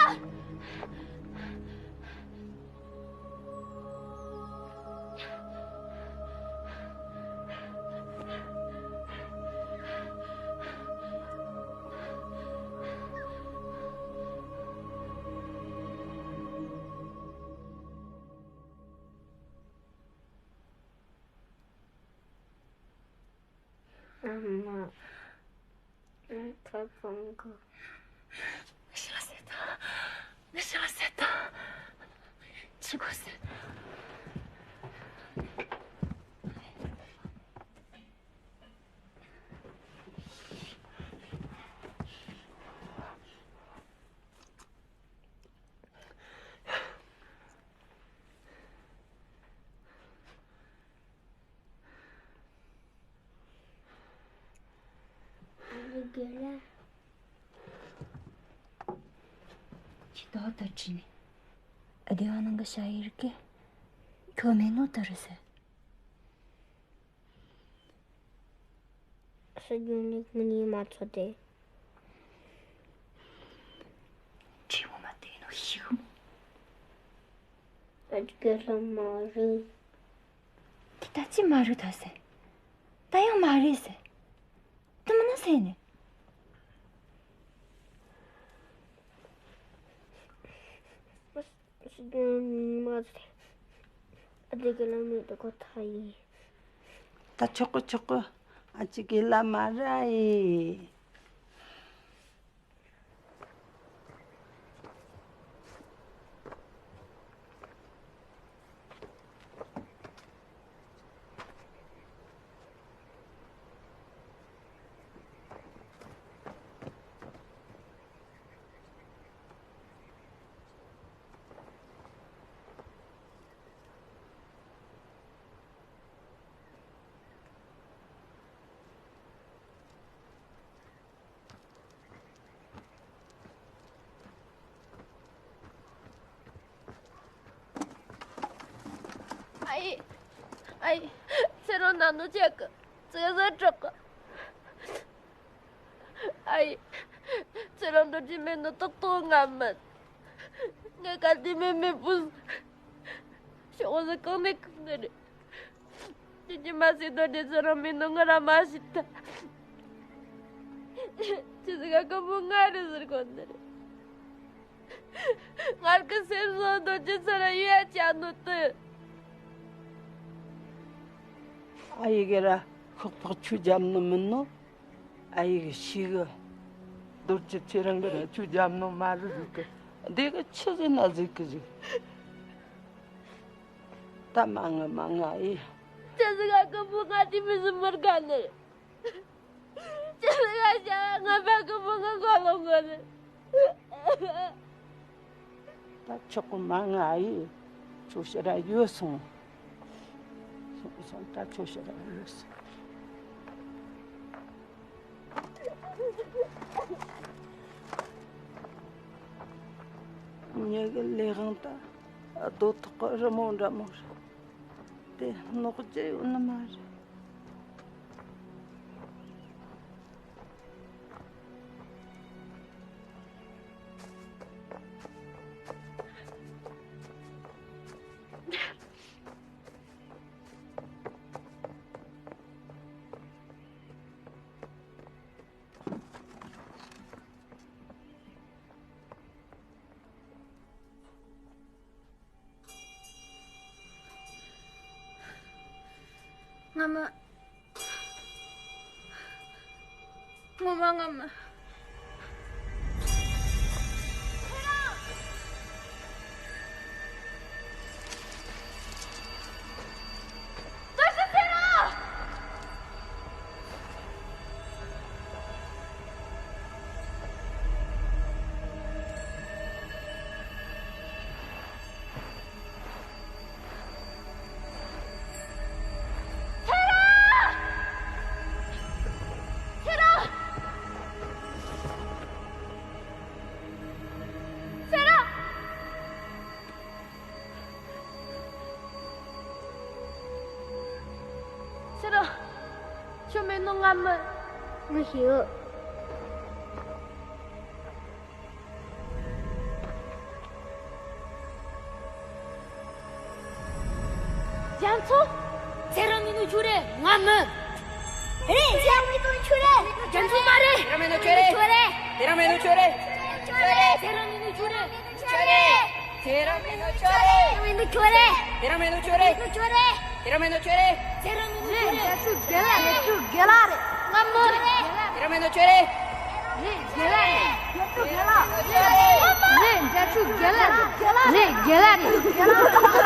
ཨ་མ། ཨ། ཐབ་ཚང་གི། ངས་ཞི་ལ་ཟེར་དང་། ངས་ཞི་ལ་ཟེར་དང་། ཅི་དགོས་ཟེར། ཨ་ནི་དགེ་ལ། ཁྱི་ཏོག་ཏོ་ཁྲིད་ནས། ཨ་དེ་བ་ནང་གི་ཤ་ཡི་རིགས་ཀྱི། ཁྱོད་མེད་ནོ་ད་རེད་ཟེར། སྲིད་སྐྱོང་ལས་ངན་ཡིན་མ་ཚོད་དེ། ཁྲིད་འོ་མ་དེ་ནོ་ཤི་གི་མོ། ཨ་དགེ་ལ་མ་རེད། དེ་ད་ཅི་མ་རེད་ད་ཟེར། ད་ཡང་མ་རེད་ཟེར། དེ་མིན་ན་ཟེར་ནས། སྲིད་སྐྱོང་ཉི་མ་ཚེ། ཨ་དེ་གི་ལ་མེད་དུ་གོ་ཐ་ཡིན། ད་ཆོག་གི་ཆོག་གི། ཨ་ཅི་གི་ལ་མ་ར་ཡི། ཨའི། ཨའི། ཚེ་རིང་ན་ནུ་ཅག་གི་ཙི་ཟ་དྲག་གི། ཨའི། ཚེ་རིང་འདོད་ཀྱི་མེད་ནི་ཏག་ཏག་ང་མིན། ངས་གལ་ཏེ་མེད་མེད་པུས། ཤོག་ཟི་གང་ནས་གང་ནས་རེད། ཁྱེད་ཀྱིས་མ་ཟིག་རྡོ་རྗེ་ཚེ་རིང་མིན་ནོ་ང་ར་མ་ཤི་ད། ཁྱེད་ཟིག་ག་གི་བུ་ང་རེད་ཟེར་གོ་ནི་རེད། ངར་གི་སེམས་སོ་རྡོ་རྗེ་ཚེ་རིང་ཡོད་ཡ་ཅག་ནོ་དུ། ཨ་ཡི་གེ་ར་ཤོག་ཐོག་ཆུ་རྒྱབ་ནི་མིན་ནོ། ཨ་ཡི་གི་ཤི་གི་རྡོ་རྗེ་ཚེ་རིང་གི་ར་ཆུ་རྒྱབ་ནོ་མ་རེད་ཟིག་གི། འདི་གི་ཆི་ཟིག་ན་ཟིག་གི་ཟིག། ད་མ་ང་མ་ང་ཨི། ཁྱེད་ཟིག་ག་གི་བུ་ང་དེ་མི་ཟིག་མི་དགའ་ནི་རེད། ཅི་ལ་ཡ་ང་བ་གི་བུ་ང་གོ་ལོང་གོ་ནི། ད་ཆོག་གི་མ་ང་ཨི། ཁྱོད་ཤི་ར་ཡོད་སོང་། སོང་སོང་། ད་ཁྱོད་ཤི་ར་ཡོད་སོང་། ངེད་ཀྱི་ལས་དབང་ད་རྡོ་ཐོག་གི་རི་མོ་འདྲ་མོ་རེད། དེ་ནོག་རྒྱུ་ཡོད་ནི་མ་རེད། ང་མ། ངོ་མ་ང་མ། ཚེ་རིང་། ཁྱོད་མེད་ནོ་ང་མི། ང་ཤི་ཡོད། རྒྱ་མཚོ། ཚེ་རིང་མིན་ནོ་ཁྱོད་རེད། ང་མི། རེད། ཚེ་རིང་མིན་ནོ་ཁྱོད་རེད། རྒྱ་མཚོ་མ་རེད། ཚེ་རིང་མིན་ནོ་ཁྱོད་རེད། ཁྱོད་རེད། ཚེ་རིང་མིན་ནོ་ཁྱོད་རེད། ཁྱོད་རེད། ཚེ་རིང་མིན་ནོ་ཁྱོད་རེད། ཁྱོད་རེད། ཚེ་རིང་མིན་ནོ་ཁྱོད་རེད། ཚེ་རིང་མིན་ནོ་ཁྱོད་རེད། ཚེ་རིང་མིན་ནོ་ཁྱོད་རེད། ཚེ་རིང་མིན་ནོ་ཁྱོད་རེད། ཚེ་རིང་མིན་ནོ་ཁྱོད་རེད། རེད། རྒྱ་ཆུ་རྒན་ལགས་རེད། རྒྱ་ཆུ་རྒན་ལགས་རེད། ང་མི་རེད། ཚེ་རིང་མིན་ནོ་ཁྱོད་རེད། རེད། རྒན་ལགས་རེད། རྒྱ་ཆུ་རྒན་ལགས་རེད། རེད། རྒྱ་ཆུ་རྒན་ལགས་རེད། རེད། རྒན་ལགས་རེད།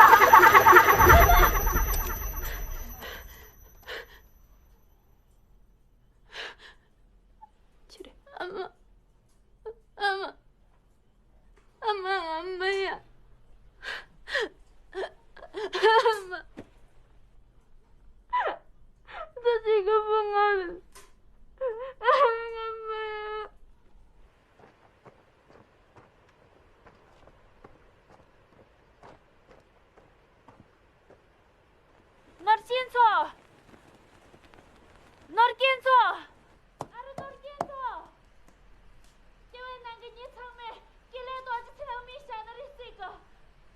ཁྱེད་རེད། ཨ་མ། ཨ་མ། ཨ་མ། ཨ་མ་ཡ། ཨ་མ། ད་ཅི་ག་བུ་ང་རེད། ཨ་མ་ཡ། ནོར་སྐྱིན་མཚོ། ནོར་སྐྱིན་མཚོ། ཨ་རོ་ནོར་སྐྱིན་མཚོ། སྐྱེ་བའི་ནང་གི་མྱི་ཚང་མས་སྐྱེ་ལེ་རྡོ་རྗེ་ཚེ་རིང་མིན་བཞག་ན་རེ་སྲིད་གི།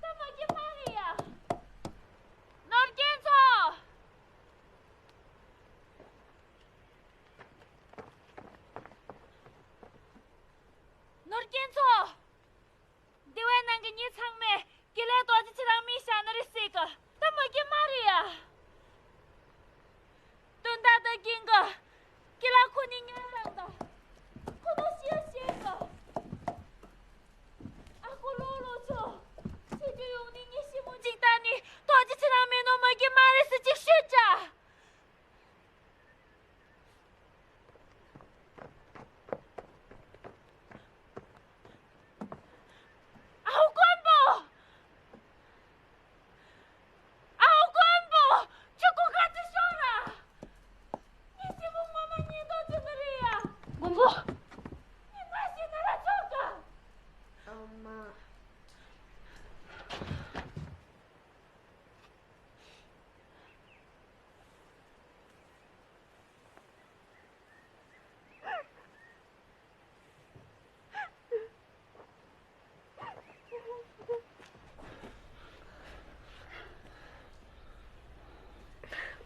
ད་མ་སྐྱེ་མ་རེད་ཡ། ནོར་སྐྱིན་མཚོ། ནོར་སྐྱིན་མཚོ། འདི་བའི་ནང་གི་མྱི་ཚང་མས་སྐྱེ་ལེ་རྡོ་རྗེ་ཚེ་རིང་མིན་བཞག་ན་རེ་སྲིད་གི། ད་མ་སྐྱེ་མ་རེད་ཡ། དོན་དག་ད་རྒན་གི། སྐྱེ་ལེ་ཁོ་ནི་ཉལ་རང་ད། ཁོ་ད་ཤི་ཤི་གི། ཨ་ཁུ་ལོ་ལོ་ཚོ། ཆུ་རྒྱུ་ཡོང་ནི་ཉི་ཤི་མོ་གཅིག་ད་ནི་རྡོ་རྗེ་ཚེ་རིང་མིན་ནོ་མ་སྐྱེ་མ་རེད་ཟེར་གཅིག་ཤོད་ཅག།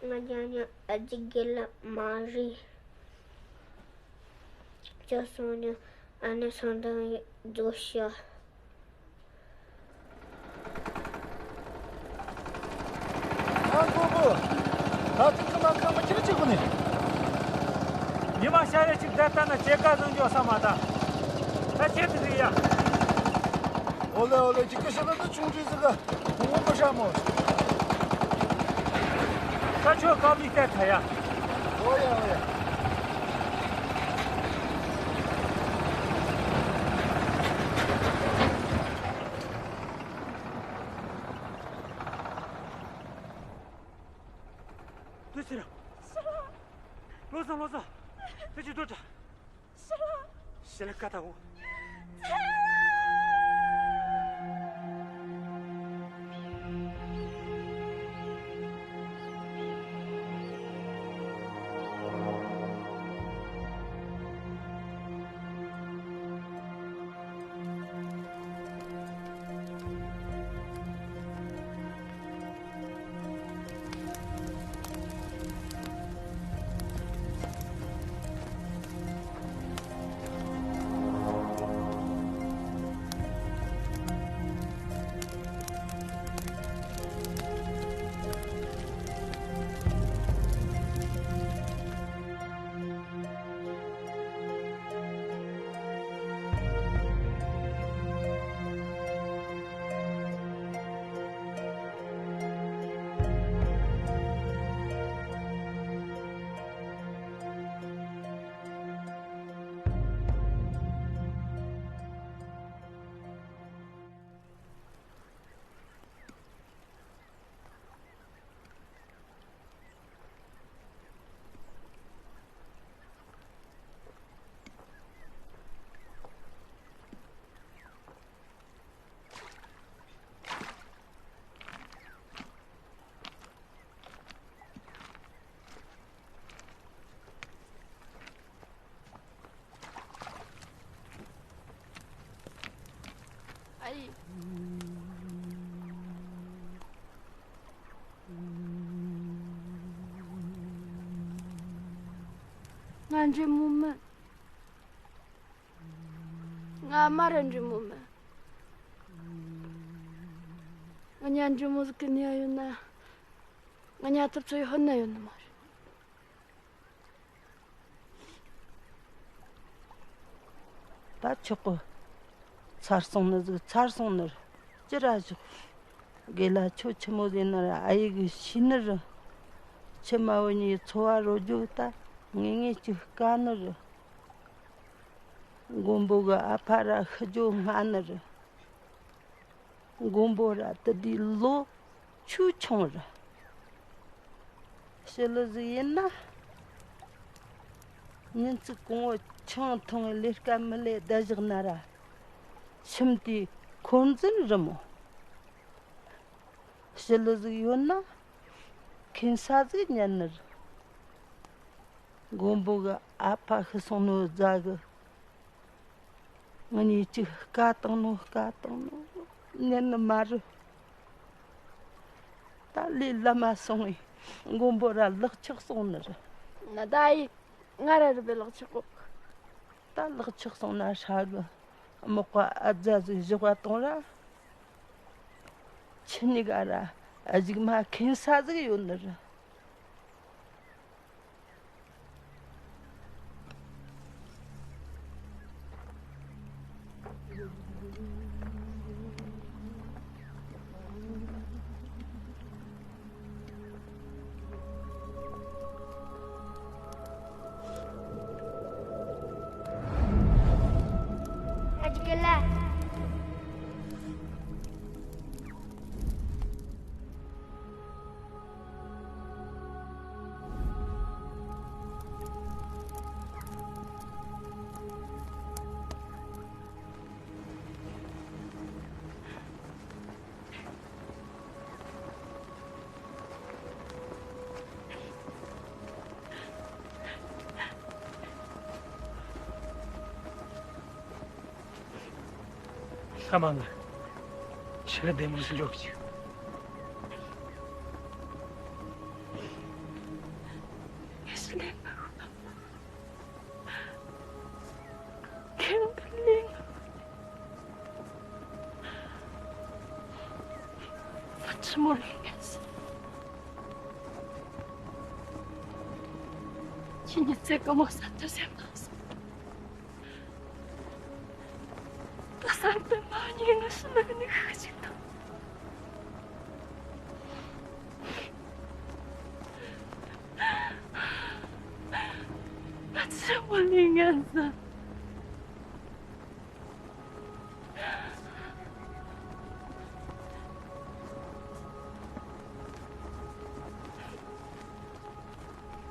ང་རྒྱ་ཉ་ཨ་ཅི་དགེ་ལ་མ་རེད། ཅི་སོང་ནས་ཨ་ནེ་སོང་དང་རྫོགས་ཤག་ཨ་ཁོ་ཁོ། ད་ཐུག་གི་མ་ཁང་མ་ཁྱེར་ཅིག་གོ་ནི། ཉི་མ་ཤར་རེ་ཅིག་བསྡད་ལྟ་ན་སྐྱེ་རྒ་བཟང་འཇོག་ས་མ་ད། ད་ཁྱེད་དུ་ཟིག་ཡ། ཨོ་ལེ་ཨོ་ལེ། ཅིག་གི་ཤི་ན་ད་ཆུང་དུས་ཟིག་ག་ཁོང་མོ་ཤ་མོ། ད་ཁྱོད་ཀ་བི་ཏེ་ཐ་ཡ། ཨོ་ཡ་ཨོ་ཡ། དུ་ཕྱིར། ལོ་སོང་ལོ་སོང་། དེ་ཅི་འདུག་དྲ། ཤི་ལ་ཀ་ཏའོ། ཨའི། ང་འདྲེ་མོ་མིན། ང་མ་ར་འདྲེ་མོ་མིན། ང་ཉ་འདྲེ་མོ་ཟིག་གི་ནི་ཡ་ཡོད་ན། ང་ཉ་ཐབས་ཚོ་ཡི་ཧོན་ན་ཡོད་ནི་མ་རེད། ད་ཆོག་གི། ཚར་སོང་ནི་ཟིག་ཚར་སོང་ནི་རེད། ཅི་ར་ཞོག་དགེ་ལ་ཁྱོད་ཆི་མོ་ཟིག་ནི་ར། ཨ་ཡེ་གི་ཤི་ནི་རེད། ཁྱི་མ་བུ་གཉིས་འཚོ་བ་རོལ་རྒྱུ་ད་ངེས་ངེས་ཅིག་དཀའ་ནི་རེད། མགོན་པོ་གི་ཨ་ཕ་ར་ཤི་རྒྱུ་སྔ་ནི་རེད། མགོན་པོ་ར་དེ་དུས་ལོ་ཆུ་ཆུང་ར། ཞི་ལི་ཟིག་ཡིན་ན། ཉིན་གཅིག་གོང་བོ་ཆང་འཐུང་བའི་ལས་ཀ་མི་ལས་བསྡད་བཞག་ན་ར། ཁྱིམ་དེའི་འཁོན་འཛིན་རི་མོ། ཞི་ལི་ཟིག་ཡོད་ན། ཁེན་ས་ཟིག་ཉན་ནི་རེད། མགོན་པོ་གི་ཨ་ཕ་ཤི་སོང་ནོ་རྫ་གི། ང་གཉིས་གཅིག་དཀའ་བཏང་ནོ་དཀའ་བཏང་ནོ་ཉན་ནི་མ་རེད། ད་ལས་བླ་མ་སོང་བས་མགོན་པོ་ར་ལག་ཆགས་སོང་ནི་རེད། ན་ད་ཡིག་ང་ར་རུ་བའི་ལག་ཆགས་གོ། ད་ལག་ཆགས་སོང་ན་ཧྲ་གི། མག་པ་ཨ་རྫ་ཟིག་བཞག་པ་གཏོང་ར། ཁྱི་གཉིས་ཀ་ར་གཞུག་མ་ཁེན་ས་ཟིག་ཡོད་ནི་རེད། ཨ་མ་ང་ཕྱི་ལ་བདེ་མོ་ཞིག་འཇོག་ཅིག་མོ་རེད། ཁྱེད་ཉིད་ཚེ་གང་བོ་ས་ཐོ་སེམས་ནང་སོང་། ད་ས་ཐོ་མ་ཉིད་ང་ཤི་ལ་ནི་ཤི་ཅིག་དང་། ང་ཚེ་མོ་ལི་ངན་ཟ།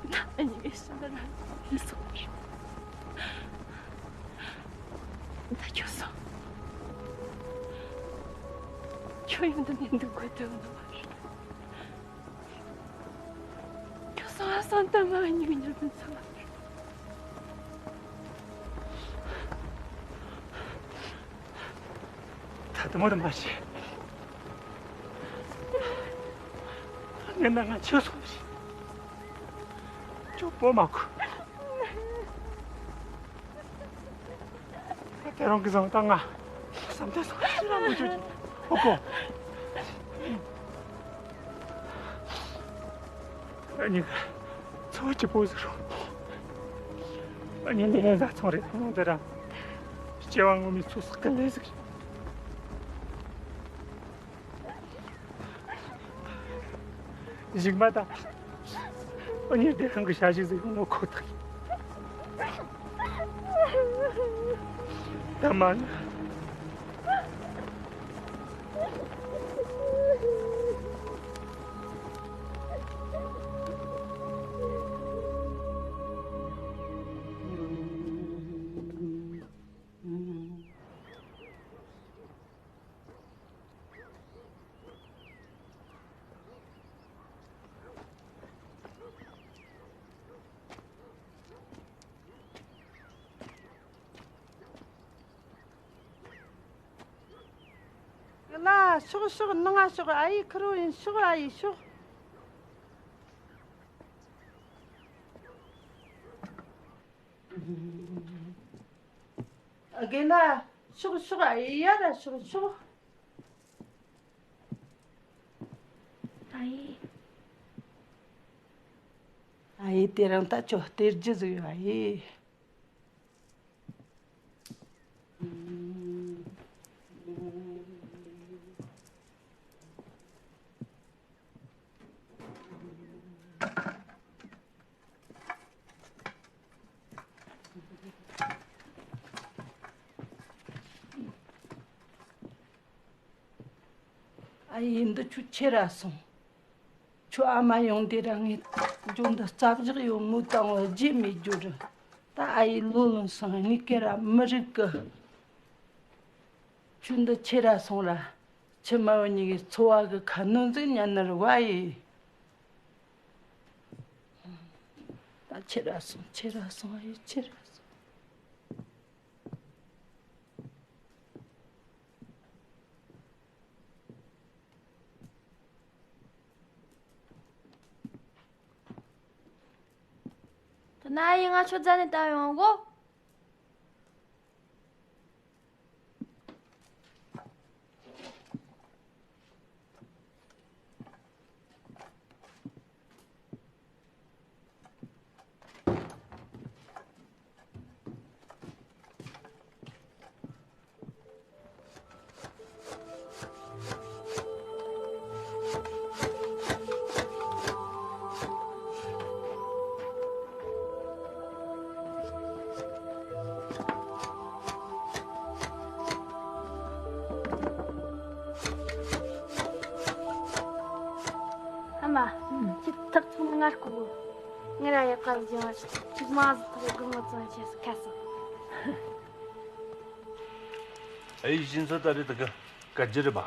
ད་ཨ་ནི་ངས་ཤི་ན་ར་ཡིན་སོང་བ། ད་ཁྱོད་སོང་། ཁྱོད་ཡོང་དུ་ནས་འདུག་དགོས་དོན་ནི་མ་རེད། ཁྱོད་སོང་ཨ་སང་ད་ང་ཨ་ནི་གི་ཉར་མི་ཚང་མ་རེད། ད་དུང་མོ་དུ་མ་བྱེད། ངས་ན་ང་ཆོས་སོང་ཞིག་ཅོག་པོ་མ་ཁུ། དེ་རང་གི་བཟང་ད་ང་བསམ་དེ་སོང་ཞིག་ལ་མ་ཆོས་ཀྱི་ཨོ་ཀོ། ཨ་ནི་ཚོ་གཅིག་པོ་ཟིག་རུང་། ཨ་ནི་ལས་ཡན་ཟ་ཚོང་རེད་ཐོང་དེ་ར། སྐྱེ་བ་ངོ་མའི་ཚོ་སག་གི་ལས་ཟིག་རེད། གཞུག་མ་ད། ཨ་ནི་བདེ་ཐང་གི་བྱ་གཞག་ཟིག་ཡོང་ནོ་ཁོ་ཐག་ཡིན། ད་མ་ན། ལ་ཤོག་ཤོག་ནང་ང་ཤོག་ཨ་ཡེ་ཁུར་བོ་ཡིན་ཤོག་ཨ་ཡེ་ཤོག་ཨ་རྒན་ལགས། ཤོག་ཤོག་ཨ་ཡེ་ཡར་ཤོག་ཤོག་ཨ་ཡེ། ཨ་ཡེ་དེ་རིང་ད་ཁྱོད་སྟེར་རྒྱུ་ཟིག་ཡོད་ཨ་ཡེ། ཨ་ཡེ་འདི་ཁྱོད་ཁྱེར་ར་སོང་། ཁྱོད་ཨ་མ་ཡོང་དེ་ར་ངས་ཇོ་འདི་རྩ་བཞག་ཡོད་མོ་བཏང་བ་བརྗེད་མེད་རྒྱུ་རེད། ད་ཨ་ཡེ་ལོ་ལོན་སང་གཉིས་ཀ་ར་མི་རིག་གི། ཁྱོད་འདི་ཁྱེར་ར་སོང་ར། ཁྱི་མ་བུ་གཉིས་ཀའི་འཚོ་བ་གི་ཁ་སྣོན་ཟིག་ཉན་ནི་རེད་བ་ཡེ། ད་ཁྱེར་ར་སོང་ཁྱེར་ར་སོང་ཨ་ཡེ་ཁྱེར་ར་སོང་། ད་ན་ཡིན་ང་ཆོ་རྫ་ནས་བཏང་ཡོང་གོ། ཨ་མ། ཁྱེད་ཐག་ཚང་མ་ངར་སྐུ་གོ། ངེད་ར་ཡག་ག་ཟིག་ཡོང་བ་ཁྱེད་མ་ཟིག་ཐག་སྒོར་མོ་བཙོང་བྱས་སུ་ཁ་སོང་། ཨེ་ཡིན་ས་ད་རེད་ད་ག་ག་རྒྱུ་རེད་པ།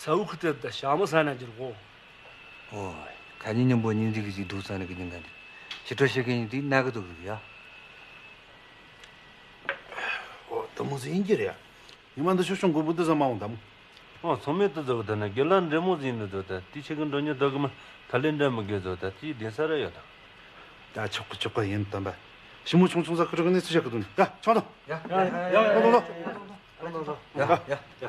ཚ་བོ་ཁུ་ཏེ་ད་ཞྭ་མོ་ཟ་ན་འགྱུར་གོ། ཨོ། ད་ནི་མཉམ་པོ་ཉིན་འདི་གི་ཅིག་འདུག་ས་ན་གི་ཉིན་ག་འདི། ཕྱི་དྲོ་ཤི་གི་ཉིན་འདི་ན་གི་འདུག་གི་ཡ། ཨོ་ད་མོ་ཟིག་ཡིན་གྱི་རེད་ཡ། ཉི་མ་འདི་ཤོ་ཤོང་དགོས་པོ་འདི་ཟ་མ་འོང་ད་མོ། ཨོ་ཚང་མས་དུ་ཟ་བོ་ད་ན་དགེ་ལ་འདྲེ་མོ་ཟིག་ཡིན་ནི་ཟོ་ད་དེ་ཆེ་གི་འགྲོ་ཉི་ད་གི་མ་ཁ་ལེ་འདྲ་མི་དགེ་ཟོ་ད་དེ་བདེ་ས་ར་ཡོད་ད། ད་ཆོག་གི་ཆོག་གི་ཡིན་དམ་པ། ཞི་མོ་ཆུང་ཆུང་ཟ་ཁུ་རི་གི་ནི་སུ་བྱ་གི་དུ་ནི་ད་ཆང་དང་། ཡ་ཡ་ཡ་ཡ། ལོ་ལོ་ལོ། ཡ་ཡ་ཡ།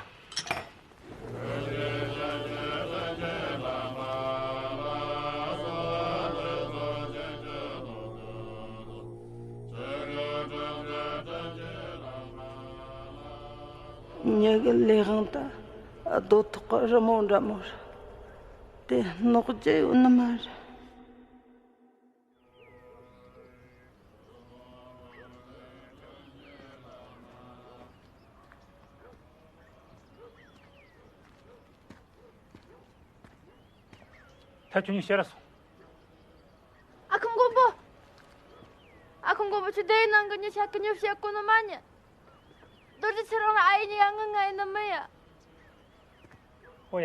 མྱི་གི་ལས་དབང་ད་རྡོ་ཐོག་གི་རི་མོ་འདྲ་མོ་རེད། དེ་ནོག་རྒྱུ་ཡོད་ནི་མ་རེད། ད་ཁྱོད་གཉིས་ཕྱིར་ར་སོང་། ཨ་ཁུ་མགོན་པོ། ཨ་ཁུ་མགོན་པོ། ཁྱོད་སྡེ་བའི་ནང་གི་མྱི་ཆ་གི་མྱི་བཤད་གོ་ནི་མ་ཉན། རྡོ་རྗེ་ཚེ་རིང་ལ་ཨ་ཡེ་གཉིས་ཀ་ངུ་ངུ་ཡིན་ནི་མིན་ཡ། ཨོ་ཡ།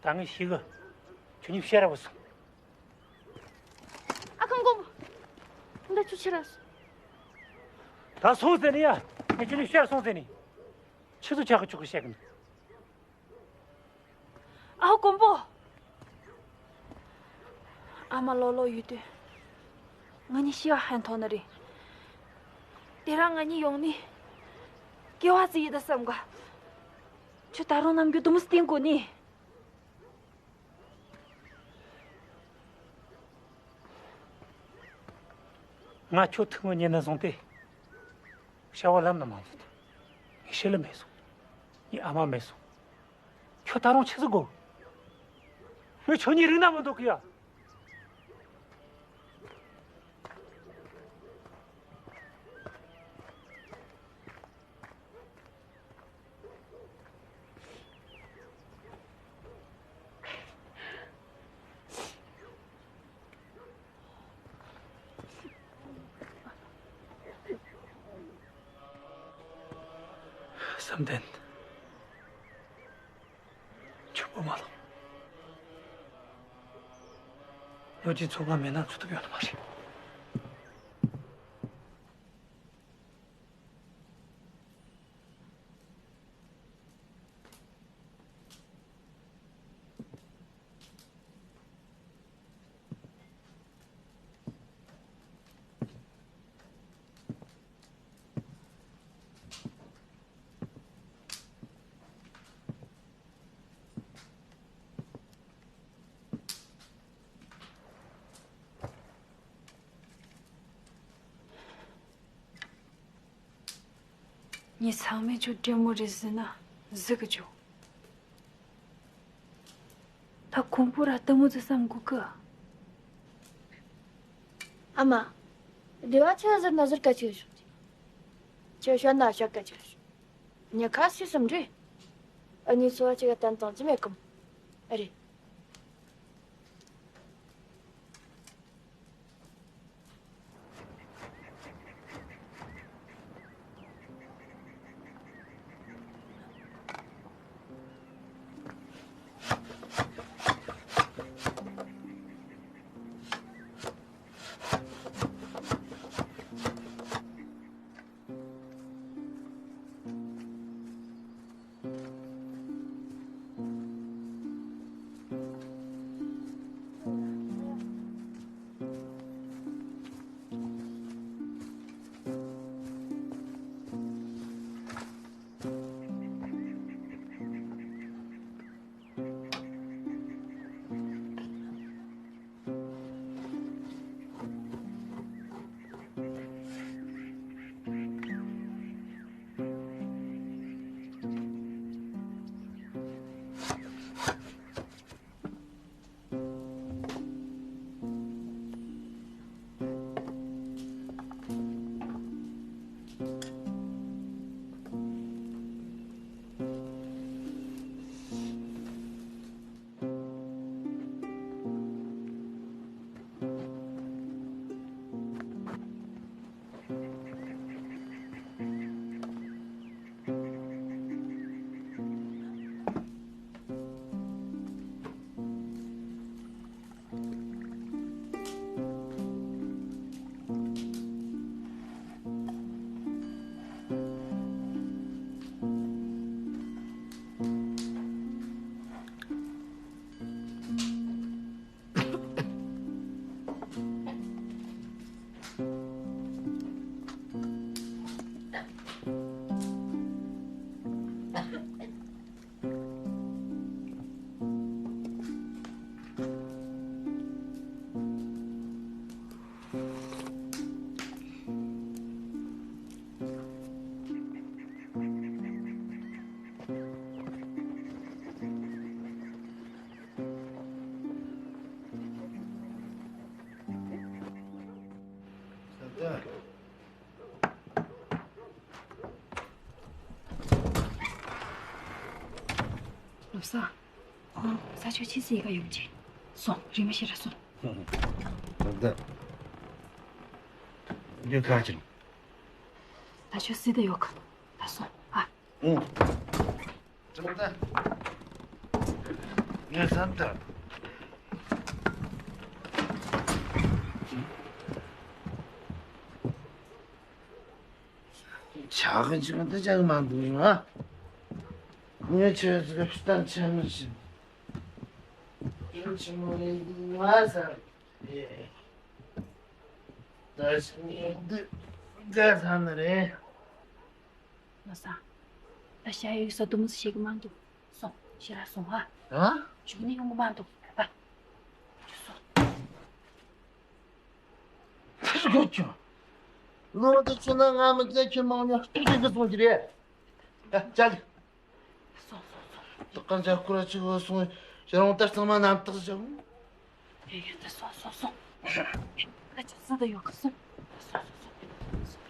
ད་ངས་ཤེས་གི། ཁྱོད་གཉིས་ཕྱིར་ར་བུད་སོང་། ཨ་ཁུ་མགོན་པོ། འདི་ཁྱོད་ཕྱིར་ར་སོང་། ད་སོང་ཟེར་ནི་ཡ། ངས་ཁྱོད་གཉིས་ཕྱིར་སོང་ཟེར་ནི། ཆི་ཟིག་ཆག་གི་ཆོག་གི་བཤད་གི་འདུག་ཨའོ་མགོན་པོ། ཨ་མ་ལོག་ལོག་ཡོད་དུས། ང་གཉིས་ཤི་བ་ཧན་ཐོག་ནི་རེད། དེ་རིང་ང་གཉིས་ཡོང་ནི། སྐྱེ་བ་ཙི་ཡི་ད་བསམ་ག་ཁྱོད་ད་རུང་རྣམ་འགྱུར་དུ་མོ་བསྟན་དགོས་ནི། ང་ཁྱོད་ཐུག་མི་ཉིན་ནས་བཟུང་སྟེ། ཤ་བ་ལམ་ན་མ་འཛུལ། ངའི་ཤི་ལི་མེད་སོང་། ངའི་ཨ་མ་མེད་སོང་། ཁྱོད་ད་རུང་ཆི་ཟིག་དགོས། ངས་ཁྱོད་གཉིས་རིག་ན་མི་འདོད་གི་ཡ། བསམ་གཏན། ཁྱོད་བུ་མ་ལོག་ལོ་རྒྱུས་ཚོ་ང་མེད་ན་འཚོ་ཐུབ་ཡོད་ནི་མ་རེད། ངས་ཚང་མས་ཁྱོད་བདེ་མོ་རེད་ཟེར་ན་གཟིགས་གི་བྱུང་། ད་ཁོང་པོ་ར་ལྟད་མོ་ཟིག་བསམ་དགོས་གི། ཨ་མ། སྡེ་བ་ཆི་ཟེར་ན་ཟེར་སྐད་ཆ་བྱུང་། ཁྱོད་བཤད་ན་བཤད་སྐད་ཆ་བྱུང་། ཉི་ཁ་སུས་སམ་འདྲི། ཨ་ནི་ཚོ་བ་ཅིག་ག་བསྟན་བཏང་རྒྱུ་མེད་གམ། ཨ་རེད། ལོ་བཟང་། ཨ། ས་ཆ་ཆི་སི་ཡི་ག་ཡོད་ཅེ། སོང་། རི་མ་ཤི་ར་སོང་། ད་ད་ཡོད་ག་ཅིང་། ད་ཆོ་སི་ད་ཡོད་ག། ད་སོང་ཨ། ཨུ། ད་ད་ངས་བསམ་ད། ཆག་གི་འཇིག་གི་འདི་ཅང་མ་འདུག་ཡིན་ཨ། ངས་ཁྱོད་ཚོ་གི་ཕྱི་ལྟར་ཆེན་མོ་ཞིག་ཡིན་ཆེན་མོ་རེད་འདུག་ང་ཟེར། ད་ཞིག་ངས་འདི་འགའ་ཟ་ནི་རེད། ལོ་བཟང་། ད་ཞ་ཡོད་ས་དུ་མུ་ཞིག་མ་འདུག་སོང་། ཕྱི་ར་སོང་ཨ། ཨ། ཞུགས་ནི་ཡོང་གི་མ་འདུག་ཨ། སོང་། ཕར་གོ་ཆོ། ལོ་དེ་ཚོ་ན་ང་མི་ཚེ་ཁྱེད་མང་ཉག་ཏུ་ཅིག་གི་སོང་གི་རེད། ཨ། ཅག་སོང་སོང་སོང་། ཏག་ཀ་འཇའ་སྐོར་ཅིག་བོ་སོང་། ཞེ་རང་ལྟར་ཚང་མ་རྣམ་དག་བཞག་ཨེ་ཡོད་ད་སོང་སོང་སོང་། ཨ་ཅག་སུ་ད་ཡོད་གི་སོང་། སོང་སོང་སོང་།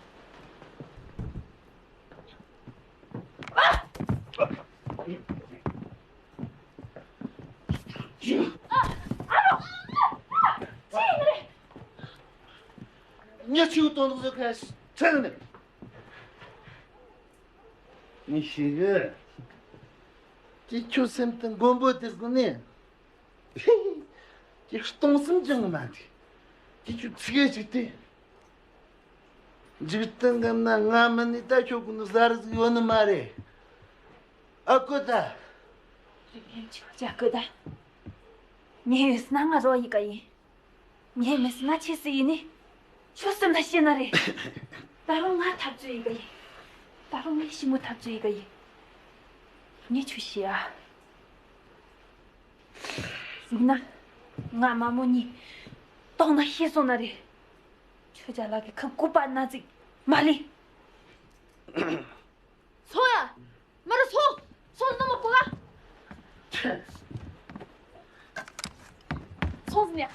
ཉི་ཆུ་དོན་དུ་ཁ་ཁྲལ་ནས། ངས་ཤེས་གི། ཅི་ཁྱོད་སེམས་དུ་མགོན་པོ་དེ་དགོས་ནས། ཅི་གཏོང་སེམས་ཅང་མ་འདུག་ཅི་ཁྱོད་ཚིག་གི་ཅིག་དེ། འཇིག་རྟེན་གམ་ན་ང་མིན་ནི་ད་ཁྱོད་ཀུན་ནི་ཟ་རི་ཟིག་ཡོད་ནི་མ་རེད། ཨ་ཀོ་ད། རིག་ལན་ཆོག་ཅག་ཀོ་ད། ཉེ་ཡོད་ན་ང་རོ་ཡི་ག་ཡིན། ངས་མི་སྲིད་ན་ཆི་སྲིད་ཡིན་ནི། ཆུ་སྲིད་ན་ཤི་ན་རེད། ད་རུང་ང་འཐབ་རྩོད་ཡི་ག་ཡིན། ད་རུང་ངས་ཞི་མོ་འཐབ་རྩོད་ཡི་ག་ཡིན། ངས་ཆུ་ཤི་ཨ། གཟིགས་ན། ང་མ་མོ་གཉིས། ལྟོགས་ན་ཤི་སོང་ན་རེད། ཆུ་ཅ་ལག་གི་ཁབ་ཀུ་པ་ན་ཅིག་མ་ལི། སོང་ཡ། མར་སོང་། སོང་ནམ་མ་གོ་ག་སོང་ཟིན་ཡ།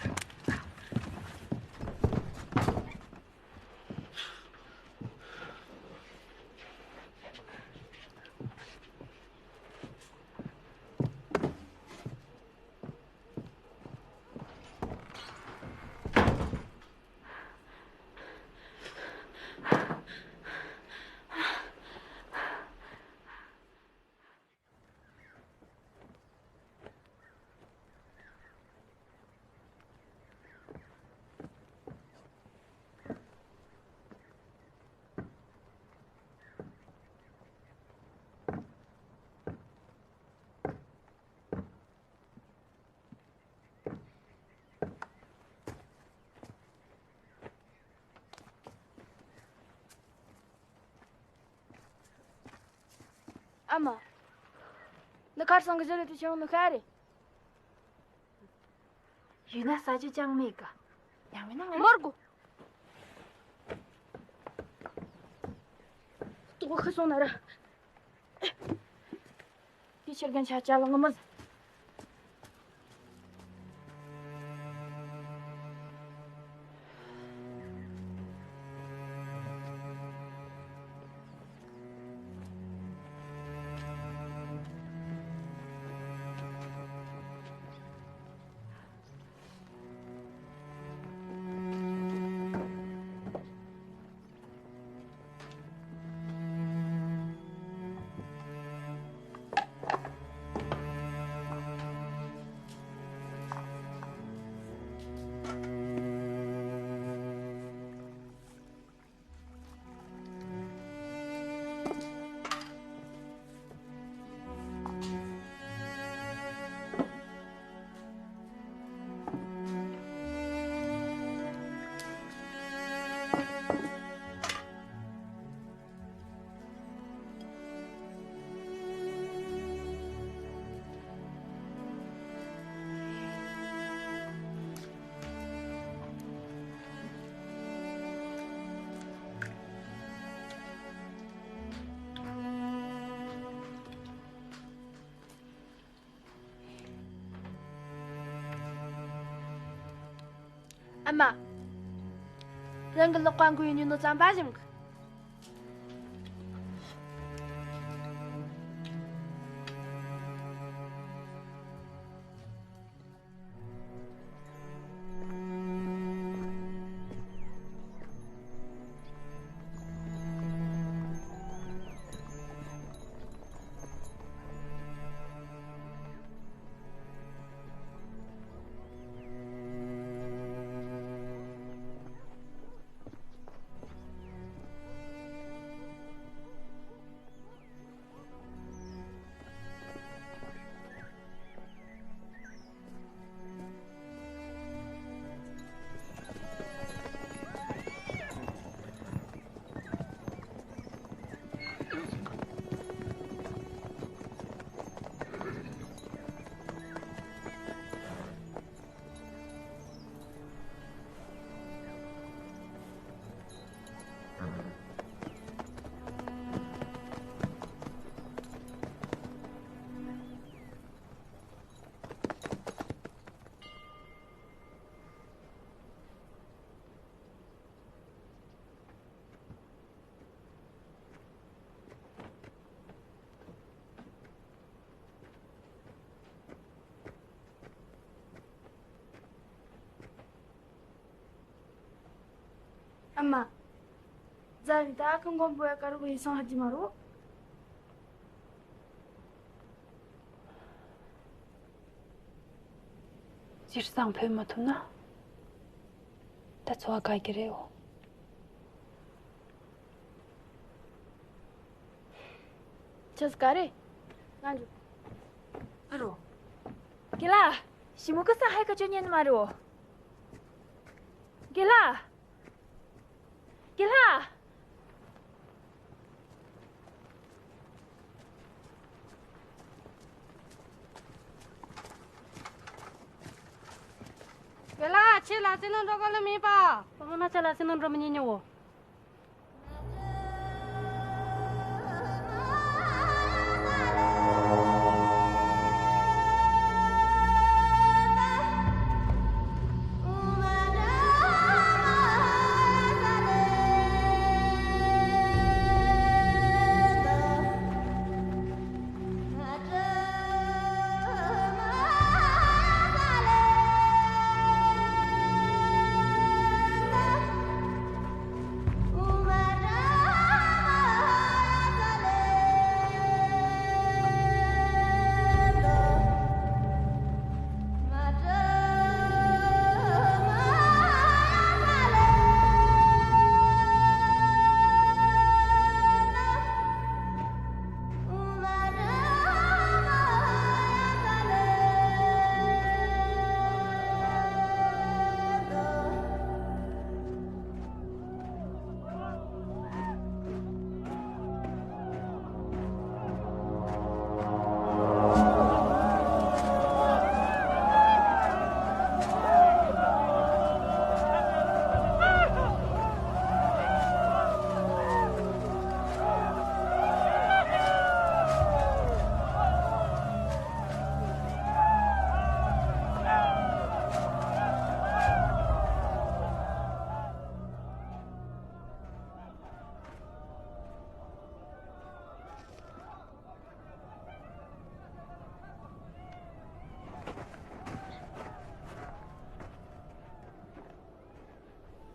ཨ་མ། འདི་ཁར་སང་གི་ཟེར་ལེ་དུ་ཆང་ནུ་ཤ་རེད། ཡུལ་ན་ས་ཆུ་ཅང་མེད་ག་ཡང་མིན་ན་ང་མར་གོ་ཏོག་ཁ་སོང་ན་ར། དེ་ཕྱིར་རྒན་ཆ་ཅག་ལ་ངོ་མ། ཨ་མ། རང་གི་ལག་པ་འགུལ་ཡོང་ནོ་ཙམ་པ་བཞིན་གི། མ། རྫ་རི་ད་ཁང་གོང་པོ་ཡ་ཀ་རུ་ཡི་སང་ཧ་ཅི་མ་རུ། སྤྱིར་བཏང་བོད་མ་ཐུབ་ན། ད་འཚོ་བ་དགའ་གི་རེད་འོ། ཆེས་ག་རེ། ང་འཇུ། ཨ་རོ། དགེ་ལགས། ཞི་མོ་ཀ་ས་ཧའི་ཀ་ཅོ་ཉན་མ་རེད་འོ། དགེ་ལགས། དགེ་ལགས། དགེ་ལགས་ཁྱེད་ལ་སེ་ནང་འགྲོ་ག་ལ་མིན་པ། ཨོ་ན་ཁྱེད་ལ་སེ་ནང་འགྲོ་མི་ཉན་ཉོ་བོ།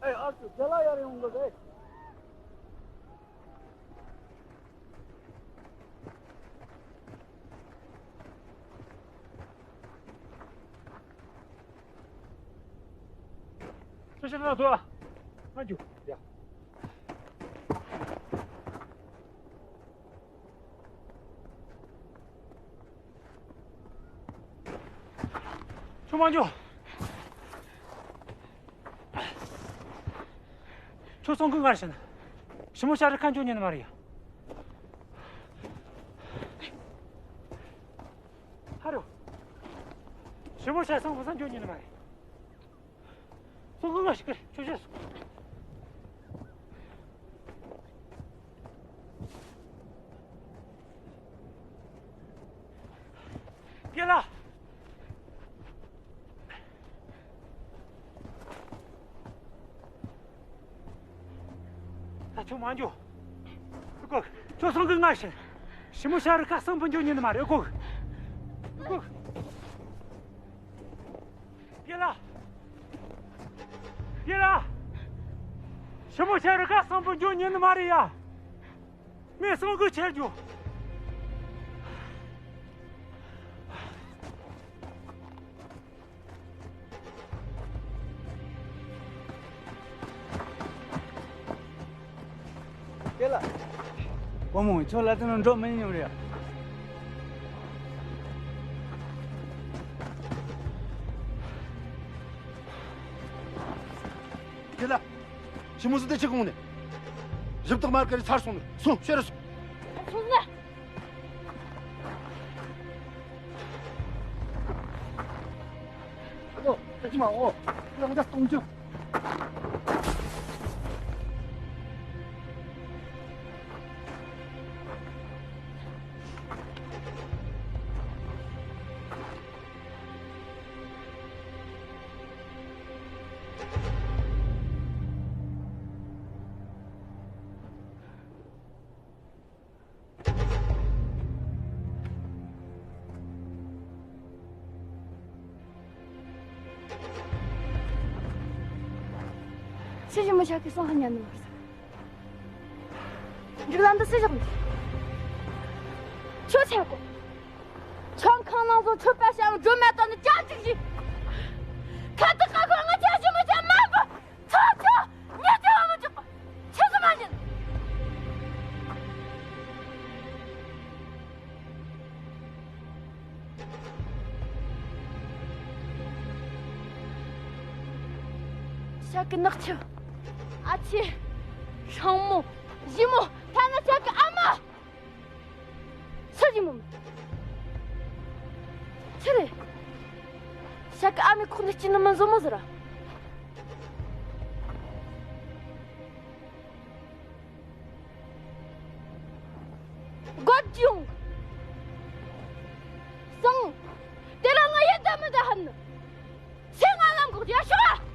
ཨེ། ཨ་ཙི། རྒན་ལགས་ཡར་ཡོང་དགོས་རེད། ཁྱོད་ཕྱི་ནང་ཐོ། ང་རྒྱུག་ཡ། ཁྱོད་མ་འགྱོ། ཁྱོད་སོང་གི་ངར་ཕྱིན། ཞི་མོ་ཤ་རི་ཁ་འགྱོ་ཉན་མ་རེད་ཡ། ཧ་རོ། ཞི་མོ་ཤ་སང་བུ་སང་འགྱོ་ཉན་མ་རེད། སོང་གི་ང་ཞིག་གི་ཆུ་ཆུ། དགེ་ལགས། ད་ཁྱོད་མ་འགྱོ། ཨ་ཁུ། ཁྱོད་སོང་གི་ང་ཞིག། ཞི་མོ་ཤ་རི་ཁ་སང་བུ་འགྱོ་ཉན་མ་རེད། ཨ་ཁུ། ཨ་ཁུ། དགེ་ལགས། དགེ་ལགས། ཞི་མོ་ཤ་རི་ཁ་སང་བུ་འགྱོ་ཉན་མ་རེད་ཡ། ངས་སང་གི་ཆེར་འགྱོ། དེ་ལ། བུ་མོ། ཁྱོད་ལ་དེ་ནང་འགྲོ་མི་ཉན་རེད། དེ་ལ། ཞི་མོ་སུ་དེ་ཆི་གོང་ནས། ཞིབ་ཏོག་མར་ཀ་རི་ཚར་སོང་ནས་སོང་ཤེར་སོང་། སོང་ན། ཨ་ལོ། ད་ཅི་མ་འོ། ཡང་བསྐྱར་གཏོང་རྒྱུ། ཞི་མོ་ཤ་ཁི་སང་ཧ་ཉན་ནི་མ་རེད། འགྲིག་ལམ་འདི་སུ་བཞག་ནི། ཁྱོད་ཆེ་གོ། ཁྱོད་ཁང་ནང་བཟོ་ཆོད་པ་བྱ་བ་སྒྲོལ་མ་དང་ནི་ཅག་ཅིག་བཞི། ཁ་ཏི་ཁ་ཁོ་ང་ཅག་ཞི་མོ་ཅག་མ་གོ། ཚོ་ཚོ། ཉེ་ཚེ་བ་མི་འཇུག་པ། ཆི་ཟིག་མ་ཉན། ཤ་ཀི་ནག་ཆུ། ཨ་ཆེ། སྲིང་མོ། ཞི་མོ། ཐ་ན་ཤ་ཀི་ཨ་མ། སུ་ཞི་མོ་མིན། ཆི་རེད། ཤ་ཀི་ཨ་མའི་ཁོག་ནས་སྐྱེས་ནི་མིན་བཟོ་མོ་ཟེར་ར། སྒོ་ཅུང་། སང་། དེ་རིང་ང་ཡི་དམ་མི་ད་ཧན་ནི། སེ་ང་ལམ་གོག་ཡ་ཤོག